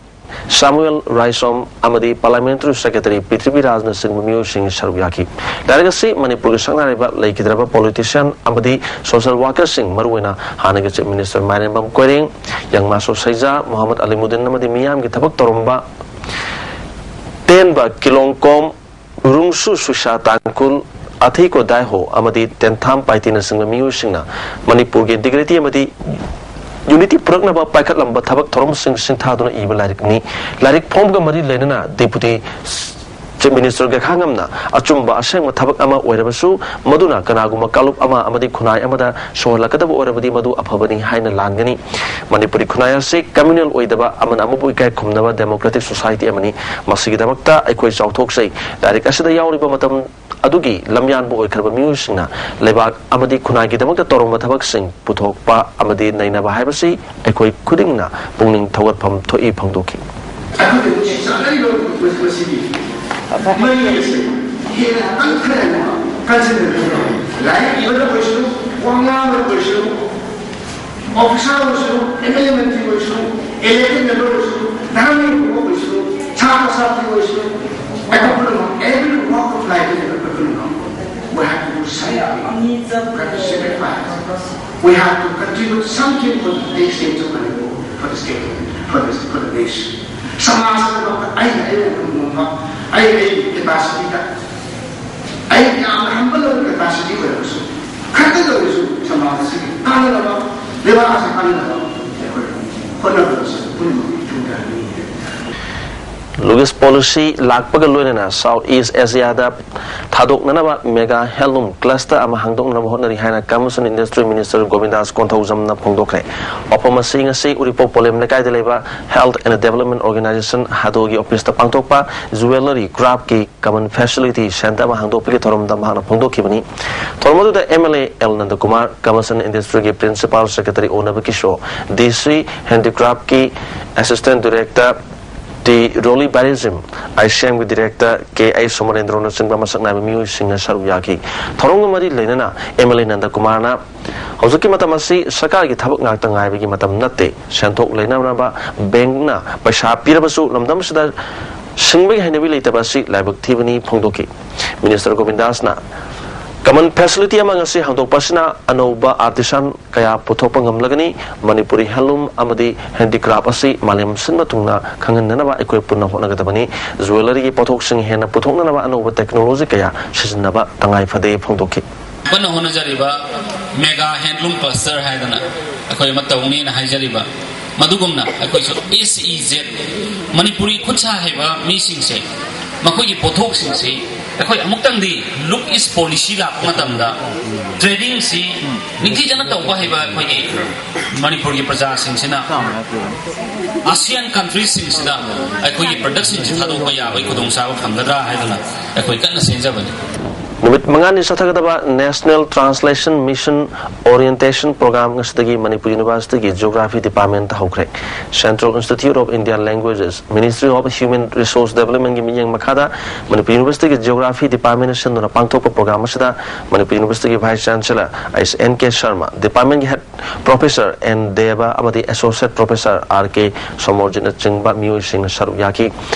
ꯁꯥꯃꯨꯑꯦꯜ ꯔꯥꯏꯁꯣꯝ ꯑꯃꯗꯤ ꯄꯥꯔꯂꯤꯌꯥꯃꯦꯟꯇꯔꯤ ꯁꯦꯀ꯭ꯔꯦꯇꯔꯤ ꯄ꯭ꯔꯤꯊꯤꯕꯤꯔꯥꯖꯅ ꯆꯤꯡꯕ ꯃꯤꯑꯣꯏꯁꯤꯡ ꯁꯔꯨꯛ ꯌꯥꯈꯤ꯫ ꯂꯥꯏꯔꯤꯛ ꯑꯁꯤ ꯃꯅꯤꯄꯨꯔꯒꯤ ꯁꯛꯅꯥꯏꯔꯕ ꯂꯩꯈꯤꯗ꯭ꯔꯕ ꯄꯣꯂꯤꯇꯤꯁꯤꯌꯥꯟ ꯑꯃꯗꯤ ꯁꯣꯁꯤꯌꯦꯜ ꯋꯥꯔꯀꯔꯁꯤꯡ, ꯃꯔꯨꯑꯣꯏꯅ ꯍꯥꯟꯅꯒꯤ ꯆꯤꯐ ꯃꯤꯅꯤꯁꯇꯔ ꯃꯥꯏꯔꯦꯝꯕꯝ ꯀꯣꯏꯔꯦꯡ, ꯌꯥꯡꯃꯥꯁꯣ ꯁꯩꯖꯥ, ꯃꯣꯍꯝꯃꯗ ꯑꯂꯤꯃꯨꯗꯤꯟ ꯑꯃꯗꯤ ꯃꯤꯌꯥꯝꯒꯤ ꯊꯕꯛ ꯇꯧꯔꯝꯕ ꯇꯦꯟꯕ ꯀꯤꯂꯣꯡꯀꯣꯝ, ꯔꯨꯡꯁꯨ ꯁꯨꯁꯥ ꯇꯥꯡꯀꯨꯜ, ꯑꯊꯤꯀꯣ ꯗꯥꯏꯍꯣ ꯑꯃꯗꯤ ꯇꯦꯟꯊꯥꯝ ꯄꯥꯏꯇꯤꯅꯆꯤꯡꯕ ꯃꯤꯑꯣꯏꯁꯤꯡꯅ ꯃꯅꯤꯄꯨꯔꯒꯤ ꯏꯟꯇꯤꯒ꯭ꯔꯤꯇꯤ ꯑꯃꯗꯤ ꯌꯨꯅꯤꯇꯤ ꯄꯨꯔꯛꯅꯕ ꯄꯥꯏꯈꯠꯂꯝꯕ ꯊꯕꯛ ꯊꯧꯔꯝꯁꯤꯡ ꯁꯤꯡꯊꯥꯗꯨꯅ ꯏꯕ ꯂꯥꯏꯔꯤꯛꯅꯤ꯫ ꯂꯥꯏꯔꯤꯛ ꯐꯣꯡꯕꯒ ꯃꯔꯤ ꯂꯩꯅꯅ ꯗꯦꯄꯨꯇꯤ ꯆꯤꯐ ꯃꯤꯅꯤꯁꯇꯔ ꯒꯦꯈꯥꯉꯝꯅ ꯑꯆꯨꯝꯕ ꯑꯁꯦꯡꯕ ꯊꯕꯛ ꯑꯃ ꯑꯣꯏꯔꯕꯁꯨ, ꯃꯗꯨꯅ ꯀꯅꯥꯒꯨꯝꯕ ꯀꯥꯡꯂꯨꯞ ꯑꯃ ꯑꯃꯗꯤ ꯈꯨꯟꯅꯥꯏ ꯑꯃꯗ ꯁꯣꯛꯍꯜꯂꯛꯀꯗꯕ ꯑꯣꯏꯔꯕꯗꯤ ꯃꯗꯨ ꯑꯐꯕꯅꯤ ꯍꯥꯏꯅ ꯂꯥꯟꯒꯅꯤ꯫ ꯃꯅꯤꯄꯨꯔꯤ ꯈꯨꯟꯅꯥꯏ ꯑꯁꯤ ꯀꯝꯃ꯭ꯌꯨꯅꯦꯜ ꯑꯣꯏꯗꯕ, ꯑꯃꯅ ꯑꯃꯕꯨ ꯏꯀꯥꯏ ꯈꯨꯝꯅꯕ ꯗꯦꯃꯣꯀ꯭ꯔꯦꯇꯤꯛ ꯁꯣꯁꯥꯏꯇꯤ ꯑꯃꯅꯤ꯫ ꯃꯁꯤꯒꯤꯗꯃꯛꯇ ꯑꯩꯈꯣꯏ ꯆꯥꯎꯊꯣꯛꯆꯩ꯫ ꯂꯥꯏꯔꯤꯛ ꯑꯁꯤꯗ ꯌꯥꯎꯔꯤꯕ ꯃꯇꯝ ꯑꯗꯨꯒꯤ ꯂꯝꯌꯥꯟꯕ ꯑꯣꯏꯈ꯭ꯔꯕ ꯃꯤꯑꯣꯏꯁꯤꯡꯅ ꯂꯩꯕꯥꯛ ꯑꯃꯗꯤ ꯈꯨꯟꯅꯥꯏꯒꯤꯗꯃꯛꯇ ꯇꯧꯔꯝꯕ ꯊꯕꯛꯁꯤꯡ ꯄꯨꯊꯣꯛꯄ ꯑꯃꯗꯤ ꯅꯩꯅꯕ ꯍꯥꯏꯕꯁꯤ ꯑꯩꯈꯣꯏ ꯈꯨꯗꯤꯡꯅ ꯄꯨꯛꯅꯤꯡ ꯊꯧꯒꯠꯐꯝ ꯊꯣꯛꯏ ꯐꯣꯡꯗꯣꯛꯈꯤ꯫ ꯑꯩꯈꯣꯏꯒꯤ ꯅꯨꯡꯁꯤ ꯆꯥꯟꯅꯔꯤꯕ ꯃꯁꯤꯒꯤ ꯃꯔꯤ ꯑꯁꯤ ꯍꯦꯟꯅ ꯀꯟꯈꯠꯍꯟꯅꯕ ꯀꯟꯁꯤꯟꯅꯗꯨꯅ ꯂꯥꯏꯔꯤꯛ ꯏꯕꯗ ꯑꯣꯏꯔꯁꯨ, ꯋꯥ ꯉꯥꯡꯕꯗ ꯑꯣꯏꯔꯁꯨ, ꯑꯣꯐꯤꯁꯥꯔ ꯑꯣꯏꯔꯁꯨ, ꯑꯦꯝ ꯑꯦꯜ ꯑꯦ ꯃꯟꯇ꯭ꯔꯤ ꯑꯣꯏꯔꯁꯨ, ꯏꯂꯦꯛꯇꯦꯗ ꯃꯦꯝꯕꯔ ꯑꯣꯏꯔꯁꯨ, ꯙꯔꯃꯒꯤ ꯒ꯭ꯔꯨꯞ ꯑꯣꯏꯔꯁꯨ, ꯁꯥꯇ꯭ꯔ ꯁꯥꯇ꯭ꯔꯤ ꯑꯣꯏꯔꯁꯨ, ꯑꯩꯈꯣꯏ ꯄꯨꯝꯅꯃꯛ, every walk of life ꯑꯩꯈꯣꯏ ꯄꯨꯝꯅꯃꯛ, we have to do something, we have to sacrifice, we have to contribute something for the state of Manipur, for the state, for the, for the nation. ꯁꯃꯥꯖ ꯑꯗꯨꯃꯛꯇ ꯑꯩꯅ ꯑꯩꯅ ꯉꯝꯕ ꯑꯩ ꯑꯩꯒꯤ ꯀꯦꯄꯥꯁꯤꯇꯤꯗ, ꯑꯩ ꯌꯥꯝꯅ ꯍꯝꯕꯜ ꯑꯣꯏꯕ ꯀꯦꯄꯥꯁꯤꯇꯤ ꯑꯣꯏꯔꯒꯁꯨ, ꯈꯔꯇꯪꯗ ꯑꯣꯏꯔꯁꯨ ꯁꯃꯥꯖ ꯑꯁꯤꯒꯤ ꯀꯥꯟꯅꯅꯕ, ꯂꯩꯕꯥꯛ ꯑꯁꯤ ꯀꯥꯟꯅꯅꯕ ꯑꯩꯈꯣꯏ ꯍꯣꯠꯅꯕꯗꯁꯨ ꯄꯨꯝꯅꯃꯛ ꯊꯨꯡꯊꯍꯟꯅꯤꯡꯉꯤ꯫ ꯂꯨꯛ ꯏꯁ ꯄꯣꯂꯤꯁꯤ ꯂꯥꯛꯄꯒ ꯂꯣꯏꯅꯅ ꯁꯥꯎꯠ ꯏꯁ ꯑꯦꯁꯤꯌꯥꯗ ꯊꯥꯗꯣꯛꯅꯅꯕ ꯃꯦꯒꯥ ꯍꯦꯟꯂꯨꯝ ꯀ꯭ꯂꯁꯇꯔ ꯑꯃ ꯍꯥꯡꯗꯣꯛꯅꯕ ꯍꯣꯠꯅꯔꯤ ꯍꯥꯏꯅ ꯀꯃꯔꯁ ꯑꯦꯟ ꯏꯟꯗꯁꯇ꯭ꯔꯤ ꯃꯤꯅꯤꯁꯇꯔ ꯒꯣꯕꯤꯟꯗꯥꯁ ꯀꯣꯟꯊꯧꯖꯝꯅ ꯐꯣꯡꯗꯣꯛꯈ꯭ꯔꯦ꯫ ꯋꯥꯐꯝ ꯑꯁꯤ ꯉꯁꯤ ꯎꯔꯤꯄꯣꯛ ꯄꯣꯂꯦꯝ ꯂꯩꯀꯥꯏꯗ ꯂꯩꯕ ꯍꯦꯜꯊ ꯑꯦꯟ ꯗꯦꯕꯂꯞꯃꯦꯟ ꯑꯣꯔꯒꯅꯥꯏꯖꯦꯁꯟ ꯍꯥꯗꯣꯒꯤ ꯑꯣꯐꯤꯁꯇ ꯄꯥꯡꯊꯣꯛꯄ ꯖꯨꯋꯦꯂꯔꯤ ꯀ꯭ꯔꯥꯐꯀꯤ ꯀꯃꯟ ꯐꯦꯁꯤꯂꯤꯇꯤ ꯁꯦꯟꯇꯔ ꯑꯃ ꯍꯥꯡꯗꯣꯛꯄꯒꯤ ꯊꯧꯔꯝꯗ ꯃꯍꯥꯛꯅ ꯐꯣꯡꯗꯣꯛꯈꯤꯕꯅꯤ꯫ ꯊꯧꯔꯝ ꯑꯗꯨꯗ M L A L Nandakumar, commerce and ꯏꯟꯗꯁꯇ꯭ꯔꯤꯒꯤ ꯄ꯭ꯔꯤꯟꯁꯤꯄꯥꯜ ꯁꯦꯀ꯭ꯔꯦꯇꯔꯤ ꯑꯣꯅꯕ ꯀꯤꯁꯣꯔ, ꯗꯤ ꯁꯤ ꯍꯦꯟꯗꯤꯀ꯭ꯔꯥꯐꯀꯤ assistant director T Roli Bairijim, I C ꯑꯦꯝꯒꯤ ꯗꯤꯔꯦꯛꯇꯔ ꯀꯦ ꯑꯩ ꯁꯣꯃꯣꯔꯦꯟꯗ꯭ꯔꯣꯅꯆꯤꯡꯕ ꯃꯁꯛ ꯅꯥꯏꯕ ꯃꯤꯑꯣꯏꯁꯤꯡꯅ ꯁꯔꯨꯛ ꯌꯥꯈꯤ꯫ ꯊꯧꯔꯝꯒ ꯃꯔꯤ ꯂꯩꯅꯅ ꯑꯦꯝ ꯑꯦꯜ ꯑꯦ ꯅꯟꯗꯀꯨꯃꯥꯔꯅ ꯍꯧꯖꯤꯛꯀꯤ ꯃꯇꯝ ꯑꯁꯤ ꯁꯔꯀꯥꯔꯒꯤ ꯊꯕꯛ ꯉꯥꯛꯇ ꯉꯥꯏꯕꯒꯤ ꯃꯇꯝ ꯅꯠꯇꯦ꯫ ꯁꯦꯟꯊꯣꯛ ꯂꯩꯅꯅꯕ ꯕꯦꯡꯛꯅ ꯄꯩꯁꯥ ꯄꯤꯔꯕꯁꯨ ꯂꯝꯗꯝ ꯑꯁꯤꯗ ꯁꯤꯡꯕꯒꯤ ꯍꯩꯅꯕꯤ ꯂꯩꯇꯕ ꯑꯁꯤ ꯂꯥꯏꯕꯛ ꯊꯤꯕꯅꯤ ꯐꯣꯡꯗꯣꯛꯈꯤ꯫ ꯃꯤꯅꯤꯁꯇꯔ ꯒꯣꯕꯤꯟꯗꯥꯁꯅ ꯀꯃꯟ ꯐꯦꯁꯤꯂꯤꯇꯤ ꯑꯃ ꯉꯁꯤ ꯍꯥꯡꯗꯣꯛꯄ ꯑꯁꯤꯅ ꯑꯅꯧꯕ ꯑꯥꯔꯇꯤꯁꯥꯟ ꯀꯌꯥ ꯄꯨꯊꯣꯛꯄ ꯉꯝꯂꯒꯅꯤ꯫ ꯃꯅꯤꯄꯨꯔꯤ ꯍꯦꯟꯂꯨꯝ ꯑꯃꯗꯤ ꯍꯦꯟꯗꯤꯀ꯭ꯔꯥꯐ ꯑꯁꯤ ꯃꯥꯂꯦꯝ ꯁꯤꯟꯕ ꯊꯨꯡꯅ ꯈꯪꯍꯟꯅꯅꯕ ꯑꯩꯈꯣꯏ ꯄꯨꯟꯅ ꯍꯣꯠꯅꯒꯗꯕꯅꯤ꯫ ꯖꯨꯋꯦꯂꯔꯤꯒꯤ ꯄꯣꯠꯊꯣꯛꯁꯤꯡ ꯍꯦꯟꯅ ꯄꯨꯊꯣꯛꯅꯅꯕ ꯑꯅꯧꯕ ꯇꯦꯛꯅꯣꯂꯣꯖꯤ ꯀꯌꯥ ꯁꯤꯖꯤꯟꯅꯕ ꯇꯉꯥꯏ ꯐꯗꯦ ꯐꯣꯡꯗꯣꯛꯈꯤ꯫ ꯀꯟꯅ ꯍꯣꯠꯅꯖꯔꯤꯕ ꯃꯦꯒꯥ ꯍꯦꯟꯂꯨꯝ ꯀ꯭ꯂꯁꯇꯔ ꯍꯥꯏꯗꯅ ꯑꯩꯈꯣꯏ ꯑꯃ ꯇꯧꯅꯤꯅ ꯍꯥꯏꯖꯔꯤꯕ, ꯃꯗꯨꯒꯨꯝꯅ ꯑꯩꯈꯣꯏꯁꯨ ꯑꯦꯁ ꯏ ꯖꯦꯠ ꯃꯅꯤꯄꯨꯔꯤ ꯈꯨꯠꯁꯥ ꯍꯩꯕ ꯃꯤꯁꯤꯡꯁꯦ, ꯃꯈꯣꯏꯒꯤ ꯄꯣꯠꯊꯣꯛꯁꯤꯡꯁꯤ ꯑꯩꯈꯣꯏ ꯑꯃꯨꯛꯇꯪꯗꯤ ꯂꯨꯛ ꯏꯁ ꯄꯣꯂꯤꯁꯤ ꯂꯥꯛꯄ ꯃꯇꯝꯗ ꯇ꯭ꯔꯦꯗꯤꯡꯁꯤ ꯅꯤꯡꯊꯤꯖꯅ ꯇꯧꯕ ꯍꯩꯕ ꯑꯩꯈꯣꯏꯒꯤ ꯃꯅꯤꯄꯨꯔꯒꯤ ꯄ꯭ꯔꯖꯥꯁꯤꯡꯁꯤꯅ ꯑꯁꯤꯌꯥꯟ ꯀꯟꯇ꯭ꯔꯤꯁꯤꯡꯁꯤꯗ ꯑꯩꯈꯣꯏꯒꯤ ꯄ꯭ꯔꯗꯛꯁꯤꯡꯁꯤ ꯊꯥꯗꯣꯛꯄ ꯌꯥꯕꯒꯤ ꯈꯨꯗꯣꯡꯆꯥꯕ ꯐꯪꯒꯗ꯭ꯔꯥ ꯍꯥꯏꯗꯅ ꯑꯩꯈꯣꯏ ꯀꯟꯅ ꯆꯦꯟꯖꯕꯅꯤ꯫ ꯅꯨꯃꯤꯠ ꯃꯉꯥꯅꯤ ꯆꯠꯊꯒꯗꯕ national translation mission orientation programme ꯉꯁꯤꯗꯒꯤ ꯃꯅꯤꯄꯨꯔ ꯌꯨꯅꯤꯚꯔꯁꯤꯇꯤꯒꯤ ꯖꯤꯑꯣꯒ꯭ꯔꯥꯐꯤ ꯗꯤꯄꯥꯔꯠꯃꯦꯟꯇ ꯍꯧꯈ꯭ꯔꯦ꯫ Central institute of Indian languages, ministry of human resource ꯗꯦꯕꯂꯞꯃꯦꯟꯒꯤ ꯃꯤꯠꯌꯦꯡ ꯃꯈꯥꯗ ꯃꯅꯤꯄꯨꯔ ꯌꯨꯅꯤꯚꯔꯁꯤꯇꯤꯒꯤ ꯖꯤꯑꯣꯒ꯭ꯔꯥꯐꯤ ꯗꯤꯄꯥꯔꯠꯃꯦꯟꯅ ꯁꯤꯟꯗꯨꯅ ꯄꯥꯡꯊꯣꯛꯄ ꯄ꯭ꯔꯣꯒ꯭ꯔꯥꯝ ꯑꯁꯤꯗ ꯃꯅꯤꯄꯨꯔ ꯌꯨꯅꯤꯚꯔꯁꯤꯇꯤꯒꯤ vice chancellor S N K Sharma, ꯗꯤꯄꯥꯔꯠꯃꯦꯟꯒꯤ ꯍꯦꯗ ꯄ꯭ꯔꯣꯐꯦꯁꯔ ꯑꯦꯟ ꯗꯦꯕ ꯑꯃꯗꯤ ꯑꯦꯁꯣꯁꯤꯌꯦꯠ ꯄ꯭ꯔꯣꯐꯦꯁꯔ ꯑꯥꯔ ꯀꯦ ꯁꯣꯃꯣꯔꯖꯤꯠꯅꯆꯤꯡꯕ ꯃꯤꯑꯣꯏꯁꯤꯡꯅ ꯁꯔꯨꯛ ꯌꯥꯈꯤ꯫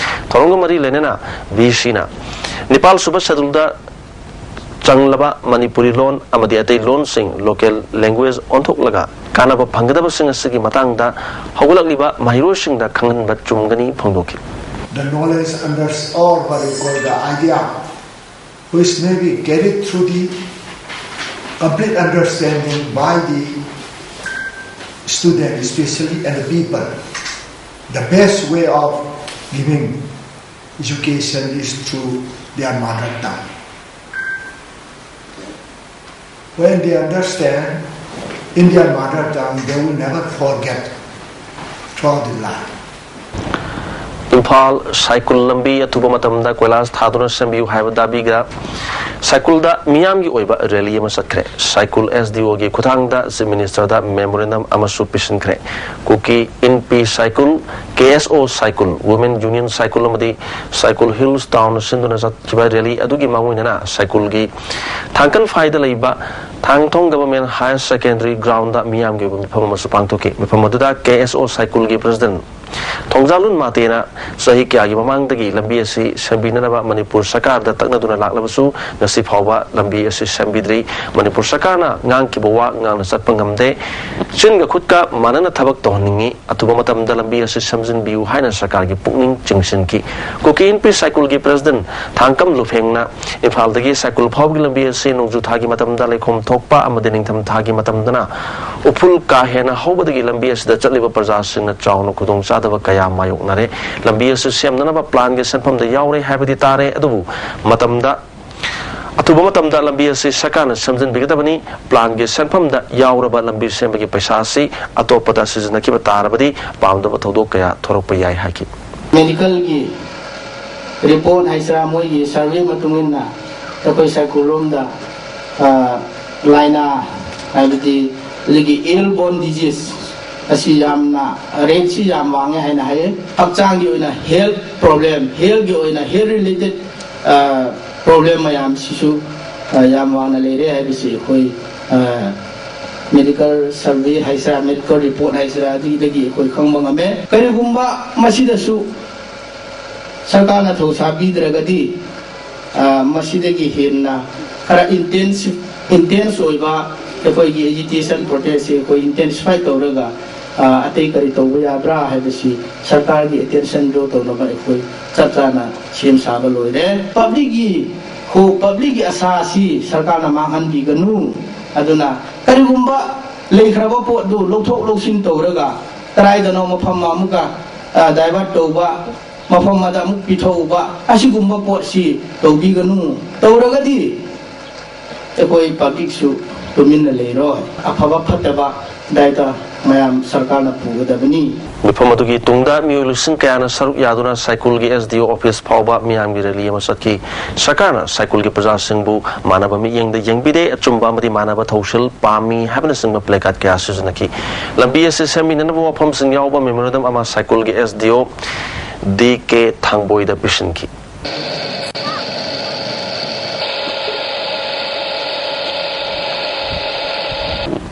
ꯊꯧꯔꯝꯒ ꯃꯔꯤ ꯂꯩꯅꯅ ꯚꯤ ꯁꯤꯅ ꯅꯤꯄꯥꯜ ꯁꯨꯕ ꯁꯦꯗꯨꯜꯗ ꯆꯪꯂꯕ ꯃꯅꯤꯄꯨꯔꯤ ꯂꯣꯟ ꯑꯃꯗꯤ ꯑꯇꯩ ꯂꯣꯟꯁꯤꯡ ꯂꯣꯀꯦꯜ ꯂꯦꯡꯒ꯭ꯋꯦꯖ ꯑꯣꯟꯊꯣꯛꯂꯒ ꯀꯥꯟꯅꯕ ꯐꯪꯒꯗꯕꯁꯤꯡ ꯑꯁꯤꯒꯤ ꯃꯇꯥꯡꯗ ꯍꯧꯒꯠꯂꯛꯂꯤꯕ ꯃꯍꯩꯔꯣꯏꯁꯤꯡꯗ ꯈꯪꯍꯟꯕ ꯆꯨꯝꯒꯅꯤ ꯐꯣꯡꯗꯣꯛꯈꯤ꯫ the knowledge under, or what you call the idea, which may be carried through the complete understanding by the student, especially and the people. The best way of giving education is through their mother tongue. When they understand in their mother tongue, they will never forget throughout the life. Imphal ꯁꯥꯏꯀꯨꯜ ꯂꯝꯕꯤ ꯑꯊꯨꯕ ꯃꯇꯝꯗ ꯀꯣꯏꯂꯥꯁ ꯊꯥꯗꯨꯅ ꯁꯦꯝꯕꯤꯌꯨ ꯍꯥꯏꯕ ꯗꯥꯕꯤꯒ ꯁꯥꯏꯀꯨꯜꯗ ꯃꯤꯌꯥꯝꯒꯤ ꯑꯣꯏꯕ rally ꯑꯃ ꯆꯠꯈ꯭ꯔꯦ꯫ ꯁꯥꯏꯀꯨꯜ ꯑꯦꯁ ꯗꯤ ꯑꯣꯒꯤ ꯈꯨꯊꯥꯡꯗ ꯆꯤꯐ ꯃꯤꯅꯤꯁꯇꯔꯗ ꯃꯦꯃꯣꯔꯦꯟꯗꯝ ꯑꯃꯁꯨ ꯄꯤꯁꯤꯟꯈ꯭ꯔꯦ꯫ ꯀꯨꯀꯤ ꯏꯟꯄꯤ ꯁꯥꯏꯀꯨꯜ, ꯀꯦ ꯑꯦꯁ ꯑꯣ ꯁꯥꯏꯀꯨꯜ, ꯋꯨꯃꯦꯟ ꯌꯨꯅꯤꯌꯟ ꯁꯥꯏꯀꯨꯜ ꯑꯃꯗꯤ ꯁꯥꯏꯀꯨꯜ ꯍꯤꯜꯁ ꯇꯥꯎꯟ ꯁꯤꯟꯗꯨꯅ ꯆꯠꯈꯤꯕ ꯔꯦꯂꯤ ꯑꯗꯨꯒꯤ ꯃꯥꯡꯑꯣꯏꯅꯅ ꯁꯥꯏꯀꯨꯜꯒꯤ ꯊꯥꯡꯀꯟꯐꯥꯏꯗ ꯂꯩꯕ ꯊꯥꯡꯊꯣꯡ ꯒꯚꯔꯟꯃꯦꯟ ꯍꯥꯌꯔ ꯁꯦꯀꯦꯟꯗꯔꯤ ꯒ꯭ꯔꯥꯎꯟꯗ ꯃꯤꯌꯥꯝꯒꯤ ꯑꯣꯏꯕ ꯃꯤꯐꯝ ꯑꯃꯁꯨ ꯄꯥꯡꯊꯣꯛꯈꯤ꯫ ꯃꯤꯐꯝ ꯑꯗꯨꯗ ꯀꯦ ꯑꯦꯁ ꯑꯣ ꯁꯥꯏꯀꯨꯜꯒꯤ ꯄ꯭ꯔꯦꯁꯤꯗꯦꯟꯠ ꯊꯣꯡꯖꯥꯂꯨꯟ ꯃꯥꯇꯦꯅ ꯆꯍꯤ ꯀꯌꯥꯒꯤ ꯃꯃꯥꯡꯗꯒꯤ ꯂꯝꯕꯤ ꯑꯁꯤ ꯁꯦꯝꯕꯤꯅꯅꯕ ꯃꯅꯤꯄꯨꯔ ꯁꯔꯀꯥꯔꯗ ꯇꯛꯅꯗꯨꯅ ꯂꯥꯛꯂꯕꯁꯨ ꯉꯁꯤ ꯐꯥꯎꯕ ꯂꯝꯕꯤ ꯑꯁꯤ ꯁꯦꯝꯕꯤꯗ꯭ꯔꯤ꯫ ꯃꯅꯤꯄꯨꯔ ꯁꯔꯀꯥꯔꯅ ꯉꯥꯡꯈꯤꯕ ꯋꯥ ꯉꯥꯛꯅ ꯆꯠꯄ ꯉꯝꯗꯦ꯫ ꯆꯤꯟꯒ ꯈꯨꯠꯀ ꯃꯥꯟꯅꯅ ꯊꯕꯛ ꯇꯧꯍꯟꯅꯤꯡꯏ꯫ ꯑꯊꯨꯕ ꯃꯇꯝꯗ ꯂꯝꯕꯤ ꯑꯁꯤ ꯁꯦꯝꯖꯤꯟꯕꯤꯌꯨ ꯍꯥꯏꯅ ꯁꯔꯀꯥꯔꯒꯤ ꯄꯨꯛꯅꯤꯡ ꯆꯤꯡꯁꯤꯟꯈꯤ꯫ ꯀꯨꯀꯤ ꯏꯟꯄꯤ ꯁꯥꯏꯀꯨꯜꯒꯤ ꯄ꯭ꯔꯦꯁꯤꯗꯦꯟꯠ ꯊꯥꯡꯀꯝ ꯂꯨꯐꯦꯡꯅ ꯏꯝꯐꯥꯜꯗꯒꯤ ꯁꯥꯏꯀꯨꯜ ꯐꯥꯎꯕꯒꯤ ꯂꯝꯕꯤ ꯑꯁꯤ ꯅꯣꯡꯖꯨ ꯊꯥꯒꯤ ꯃꯇꯝꯗ ꯂꯩꯈꯣꯝ ꯊꯣꯛꯄ ꯑꯃꯗꯤ ꯅꯤꯡꯊꯝ ꯊꯥꯒꯤ ꯃꯇꯝꯗꯅ ꯎꯐꯨꯜ ꯀꯥ ꯍꯦꯟꯅ ꯍꯧꯕꯗꯒꯤ ꯂꯝꯕꯤ ꯑꯁꯤꯗ ꯆꯠꯂꯤꯕ ꯄ꯭ꯔꯖꯥꯁꯤꯡꯅ ꯆꯥꯎꯅ ꯈꯨꯗꯣꯡꯆꯥꯗꯕ ꯀꯌꯥ ꯃꯥꯌꯣꯛꯅꯔꯦ꯫ ꯂꯝꯕꯤ ꯑꯁꯤ ꯁꯦꯝꯅꯅꯕ ꯄ꯭ꯂꯥꯟꯒꯤ ꯁꯦꯟꯐꯝꯗ ꯌꯥꯎꯔꯦ ꯍꯥꯏꯕꯗꯤ ꯇꯥꯔꯦ, ꯑꯗꯨꯕꯨ ꯃꯇꯝꯗ, ꯑꯊꯨꯕ ꯃꯇꯝꯗ ꯂꯝꯕꯤ ꯑꯁꯤ ꯁꯔꯀꯥꯔꯅ ꯁꯦꯝꯖꯤꯟꯕꯤꯒꯗꯕꯅꯤ꯫ ꯄ꯭ꯂꯥꯟꯒꯤ ꯁꯦꯟꯐꯝꯗ ꯌꯥꯎꯔꯕ ꯂꯝꯕꯤ ꯁꯦꯝꯕꯒꯤ ꯄꯩꯁꯥ ꯑꯁꯤ ꯑꯇꯣꯞꯄꯗ ꯁꯤꯖꯤꯟꯅꯈꯤꯕ ꯇꯥꯔꯕꯗꯤ ꯄꯥꯝꯗꯕ ꯊꯧꯗꯣꯛ ꯀꯌꯥ ꯊꯣꯔꯛꯄ ꯌꯥꯏ ꯍꯥꯏꯈꯤ꯫ ꯃꯦꯗꯤꯀꯦꯜꯒꯤ ꯔꯤꯄꯣꯔꯠ ꯍꯥꯏꯁꯤꯔꯥ, ꯃꯣꯏꯒꯤ ꯁꯔꯚꯦ ꯃꯇꯨꯡ ꯏꯟꯅ ꯑꯩꯈꯣꯏ ꯁꯥꯏꯀꯨꯜꯔꯣꯝꯗ, ꯑ, ꯂꯥꯏꯅꯥ, ꯍꯥꯏꯕꯗꯤ ꯑꯗꯨꯒꯤ ꯑꯦꯌꯔꯕꯣꯔꯟ ꯗꯤꯖꯤꯁ ꯑꯁꯤ ꯌꯥꯝꯅ, ꯔꯦꯠꯁꯤ ꯌꯥꯝ ꯋꯥꯡꯉꯦ ꯍꯥꯏꯅ ꯍꯥꯏꯌꯦ꯫ ꯍꯛꯆꯥꯡꯒꯤ ꯑꯣꯏꯅ ꯍꯦꯜꯊ ꯄ꯭ꯔꯣꯕ꯭ꯂꯦꯝ, ꯍꯦꯜꯊꯀꯤ ꯑꯣꯏꯅ, ꯍꯦꯜꯊ ꯔꯤꯂꯦꯇꯦꯗ, ꯑ, ꯄ꯭ꯔꯣꯕ꯭ꯂꯦꯝ ꯃꯌꯥꯝꯁꯤꯁꯨ, ꯑ, ꯌꯥꯝ ꯋꯥꯡꯅ ꯂꯩꯔꯦ ꯍꯥꯏꯕꯁꯤ ꯑꯩꯈꯣꯏ, ꯑ, ꯃꯦꯗꯤꯀꯦꯜ ꯁꯔꯚꯦ ꯍꯥꯏꯁꯤꯔꯥ, ꯃꯦꯗꯤꯀꯦꯜ ꯔꯤꯄꯣꯔꯠ ꯍꯥꯏꯁꯤꯔꯥ, ꯑꯗꯨꯗꯒꯤ ꯑꯩꯈꯣꯏ ꯈꯪꯕ ꯉꯝꯃꯦ꯫ ꯀꯔꯤꯒꯨꯝꯕ ꯃꯁꯤꯗꯁꯨ ꯁꯔꯀꯥꯔꯅ ꯊꯧꯁꯥ ꯄꯤꯗ꯭ꯔꯒꯗꯤ, ꯑ, ꯃꯁꯤꯗꯒꯤ ꯍꯦꯟꯅ ꯈꯔ ꯏꯟꯇꯦꯟꯁꯤꯞ, ꯏꯟꯇꯦꯟꯁ ꯑꯣꯏꯕ ꯑꯩꯈꯣꯏꯒꯤ ꯑꯦꯖꯤꯇꯦꯁꯟ ꯄ꯭ꯔꯣꯇꯦꯁꯁꯦ ꯑꯩꯈꯣꯏ ꯏꯟꯇꯦꯟꯁꯤꯐꯥꯏ ꯇꯧꯔꯒ, ꯑ, ꯑꯇꯩ ꯀꯔꯤ ꯇꯧꯕ ꯌꯥꯕ꯭ꯔꯥ ꯍꯥꯏꯕꯁꯤ ꯁꯔꯀꯥꯔꯒꯤ attention draw ꯇꯧꯅꯕ ꯑꯩꯈꯣꯏ ꯆꯞ ꯆꯥꯅ ꯁꯦꯝ ꯁꯥꯕ ꯂꯣꯏꯔꯦ꯫ Publicꯀꯤ ꯍꯣ, publicꯀꯤ ꯑꯁꯥ ꯑꯁꯤ ꯁꯔꯀꯥꯔꯅ ꯃꯥꯡꯍꯟꯕꯤꯒꯅꯨ꯫ ꯑꯗꯨꯅ ꯀꯔꯤꯒꯨꯝꯕ ꯂꯩꯈ꯭ꯔꯕ ꯄꯣꯠꯇꯨ ꯂꯧꯊꯣꯛ ꯂꯧꯁꯤꯟ ꯇꯧꯔꯒ ꯀꯗꯥꯏꯗꯅꯣ ꯃꯐꯝ ꯑꯃꯨꯛꯀ, ꯑ, divert ꯇꯧꯕ, ꯃꯐꯝ ꯑꯃꯗ ꯑꯃꯨꯛ ꯄꯤꯊꯣꯛꯎꯕ, ꯑꯁꯤꯒꯨꯝꯕ ꯄꯣꯠꯁꯤ ꯇꯧꯕꯤꯒꯅꯨ꯫ ꯇꯧꯔꯒꯗꯤ ꯑꯩꯈꯣꯏ publicꯁꯨ ꯇꯨꯃꯤꯟꯅ ꯂꯩꯔꯣꯏ꯫ ꯑꯐꯕ ꯐꯠꯇꯕ ꯗꯥꯏꯇ ꯃꯌꯥꯝ ꯁꯔꯀꯥꯔꯅ ꯄꯨꯒꯗꯕꯅꯤ꯫ ꯃꯤꯐꯝ ꯑꯗꯨꯒꯤ ꯇꯨꯡꯗ ꯃꯤꯑꯣꯏ ꯂꯤꯁꯤꯡ ꯀꯌꯥꯅ ꯁꯔꯨꯛ ꯌꯥꯗꯨꯅ ꯁꯥꯏꯀꯨꯜꯒꯤ S D O office ꯐꯥꯎꯕ ꯃꯤꯌꯥꯝꯒꯤ rally ꯑꯃ ꯆꯠꯈꯤ꯫ ꯁꯔꯀꯥꯔꯅ ꯁꯥꯏꯀꯨꯜꯒꯤ ꯄ꯭ꯔꯖꯥꯁꯤꯡꯕꯨ ꯃꯥꯟꯅꯕ ꯃꯤꯠꯌꯦꯡꯗ ꯌꯦꯡꯕꯤꯗꯦ, ꯑꯆꯨꯝꯕ ꯑꯃꯗꯤ ꯃꯥꯟꯅꯕ ꯊꯧꯁꯤꯜ ꯄꯥꯝꯃꯤ ꯍꯥꯏꯕꯅꯆꯤꯡꯕ placard ꯀꯌꯥ ꯁꯤꯖꯤꯟꯅꯈꯤ꯫ ꯂꯝꯕꯤ ꯑꯁꯤ ꯁꯦꯝꯕꯤꯅꯅꯕ ꯋꯥꯐꯝꯁꯤꯡ ꯌꯥꯎꯕ memorandum ꯑꯃ ꯁꯥꯏꯀꯨꯜꯒꯤ S D O D K ꯊꯥꯡꯕꯣꯏꯗ ꯄꯤꯁꯤꯟꯈꯤ꯫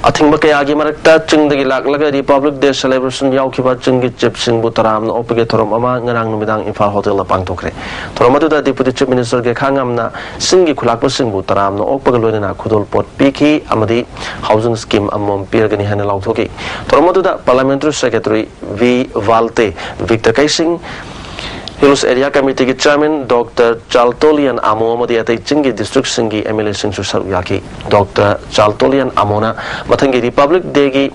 ꯑꯊꯤꯡꯕ ꯀꯌꯥꯒꯤ ꯃꯔꯛꯇ ꯆꯤꯡꯗꯒꯤ ꯂꯥꯛꯂꯒ Republic Day celebration ꯌꯥꯎꯈꯤꯕ ꯆꯤꯡꯒꯤ chiefꯁꯤꯡꯕꯨ ꯇꯔꯥꯝꯅ ꯑꯣꯛꯄꯒꯤ ꯊꯧꯔꯝ ꯑꯃ ꯉꯔꯥꯡ ꯅꯨꯃꯤꯗꯥꯡ ꯏꯝꯐꯥꯜ ꯍꯣꯇꯦꯜꯗ ꯄꯥꯡꯊꯣꯛꯈ꯭ꯔꯦ꯫ ꯊꯧꯔꯝ ꯑꯗꯨꯗ Deputy Chief Minister ꯒꯦꯈꯥ ꯉꯝꯅ ꯆꯤꯡꯒꯤ ꯈꯨꯂꯥꯛꯄꯁꯤꯡꯕꯨ ꯇꯔꯥꯝꯅ ꯑꯣꯛꯄꯒ ꯂꯣꯏꯅꯅ ꯈꯨꯗꯣꯜꯄꯣꯠ ꯄꯤꯈꯤ ꯑꯃꯗꯤ housing scheme ꯑꯃꯃꯝ ꯄꯤꯔꯒꯅꯤ ꯍꯥꯏꯅ ꯂꯥꯎꯊꯣꯛꯈꯤ꯫ ꯊꯧꯔꯝ ꯑꯗꯨꯗ Parliamentary Secretary V Valte, Victor Keishing, Hills Area Committeeꯒꯤ Chairman Doctor ꯆꯥꯜꯇꯣꯂꯤꯌꯟ ꯑꯃꯣ ꯑꯃꯗꯤ ꯑꯇꯩ ꯆꯤꯡꯒꯤ districtꯁꯤꯡꯒꯤ M L Aꯁꯤꯡꯁꯨ ꯁꯔꯨꯛ ꯌꯥꯈꯤ꯫ Doctor ꯆꯥꯜꯇꯣꯂꯤꯌꯟ ꯑꯃꯣꯅ ꯃꯊꯪꯒꯤ Republic Dayꯒꯤ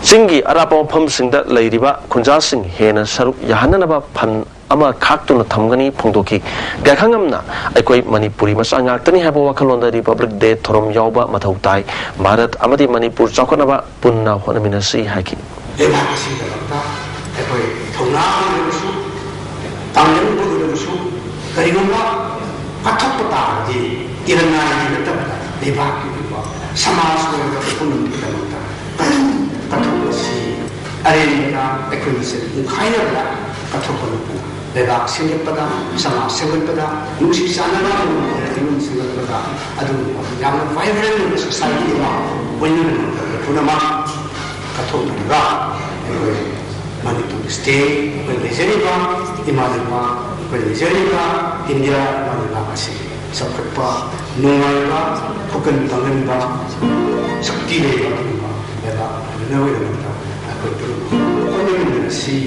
ꯆꯤꯡꯒꯤ ꯑꯔꯥꯞꯄ ꯃꯐꯝꯁꯤꯡꯗ ꯂꯩꯔꯤꯕ ꯈꯨꯟꯖꯥꯁꯤꯡ ꯍꯦꯟꯅ ꯁꯔꯨꯛ ꯌꯥꯍꯟꯅꯅꯕ fund ꯑꯃ ꯈꯥꯛꯇꯨꯅ ꯊꯝꯒꯅꯤ ꯐꯣꯡꯗꯣꯛꯈꯤ꯫ ꯒꯥꯏꯈꯪꯉꯝꯅ ꯑꯩꯈꯣꯏ ꯃꯅꯤꯄꯨꯔꯤ ꯃꯆꯥ ꯉꯥꯛꯇꯅꯤ ꯍꯥꯏꯕ ꯋꯥꯈꯜꯂꯣꯟꯗ Republic Day ꯊꯧꯔꯝ ꯌꯥꯎꯕ ꯃꯊꯧ ꯇꯥꯏ꯫ ꯚꯥꯔꯠ ꯑꯃꯗꯤ ꯃꯅꯤꯄꯨꯔ ꯆꯥꯎꯈꯠꯅꯕ ꯄꯨꯟꯅ ꯍꯣꯠꯅꯃꯤꯟꯅꯁꯤ ꯍꯥꯏꯈꯤ꯫ ꯂꯩꯕꯥꯛ ꯑꯁꯤꯒꯤꯗꯃꯛꯇ ꯑꯩꯈꯣꯏ ꯊꯧꯅꯥ ꯑꯣꯏꯔꯕꯁꯨ, ꯄꯥꯡꯒꯜ ꯑꯣꯏꯔꯕꯁꯨ, ꯀꯔꯤꯒꯨꯝꯕ ꯀꯠꯊꯣꯛꯄ ꯇꯥꯔꯗꯤ, ꯏꯔꯟꯅꯥꯏꯒꯤ ꯅꯠꯇꯕꯗ ꯂꯩꯕꯥꯛꯀꯤ ꯑꯣꯏꯕ, ꯁꯃꯥꯖ ꯑꯣꯏꯕ ꯄꯨꯝꯅꯃꯛꯀꯤꯗꯃꯛꯇ ꯀꯠꯊꯣꯛꯄ ꯑꯁꯤ ꯑꯔꯦꯝꯕꯗ ꯑꯩꯈꯣꯏ ꯃꯁꯦꯜ ꯄꯨꯡꯈꯥꯏꯅꯕꯗ ꯀꯠꯊꯣꯛꯄ ꯅꯠꯇꯅ, ꯂꯩꯕꯥꯛ ꯁꯦꯝꯒꯠꯄꯗ, ꯁꯃꯥꯖ ꯁꯦꯝꯒꯠꯄꯗ, ꯅꯨꯡꯁꯤ ꯆꯥꯟꯅꯕ ꯏꯃꯨꯡ ꯁꯦꯝꯒꯠꯄꯗ, ꯑꯗꯨꯒꯨꯝꯕ ꯌꯥꯝꯅ vibrant ꯑꯣꯏꯕ society ꯑꯃ ꯑꯣꯏꯅꯕꯒꯤꯗꯃꯛꯇ ꯄꯨꯝꯅꯃꯛ ꯀꯠꯊꯣꯛꯅꯔꯒ ꯑꯩꯈꯣꯏ ꯃꯅꯤꯄꯨꯔ state, ꯑꯩꯈꯣꯏ ꯂꯩꯖꯔꯤꯕ ꯏꯃꯥ ꯂꯩꯕꯥꯛ, ꯑꯩꯈꯣꯏ ꯂꯩꯖꯔꯤꯕ ꯏꯟꯗꯤꯌꯥ ꯏꯃꯥ ꯂꯩꯕꯥꯛ ꯑꯁꯤ ꯆꯥꯎꯈꯠꯄ, ꯅꯨꯡꯉꯥꯏꯕ, ꯐꯨꯀꯟ ꯄꯥꯡꯒꯟꯕ, ꯁꯛꯇꯤ ꯂꯩꯕ ꯑꯗꯨꯒꯨꯝꯕ ꯂꯩꯕꯥꯛ ꯅꯣꯏꯒꯤꯗꯃꯛꯇ ꯑꯩꯈꯣꯏ ꯄꯨꯟꯅ ꯍꯣꯠꯅꯃꯤꯟꯅꯔꯁꯤ꯫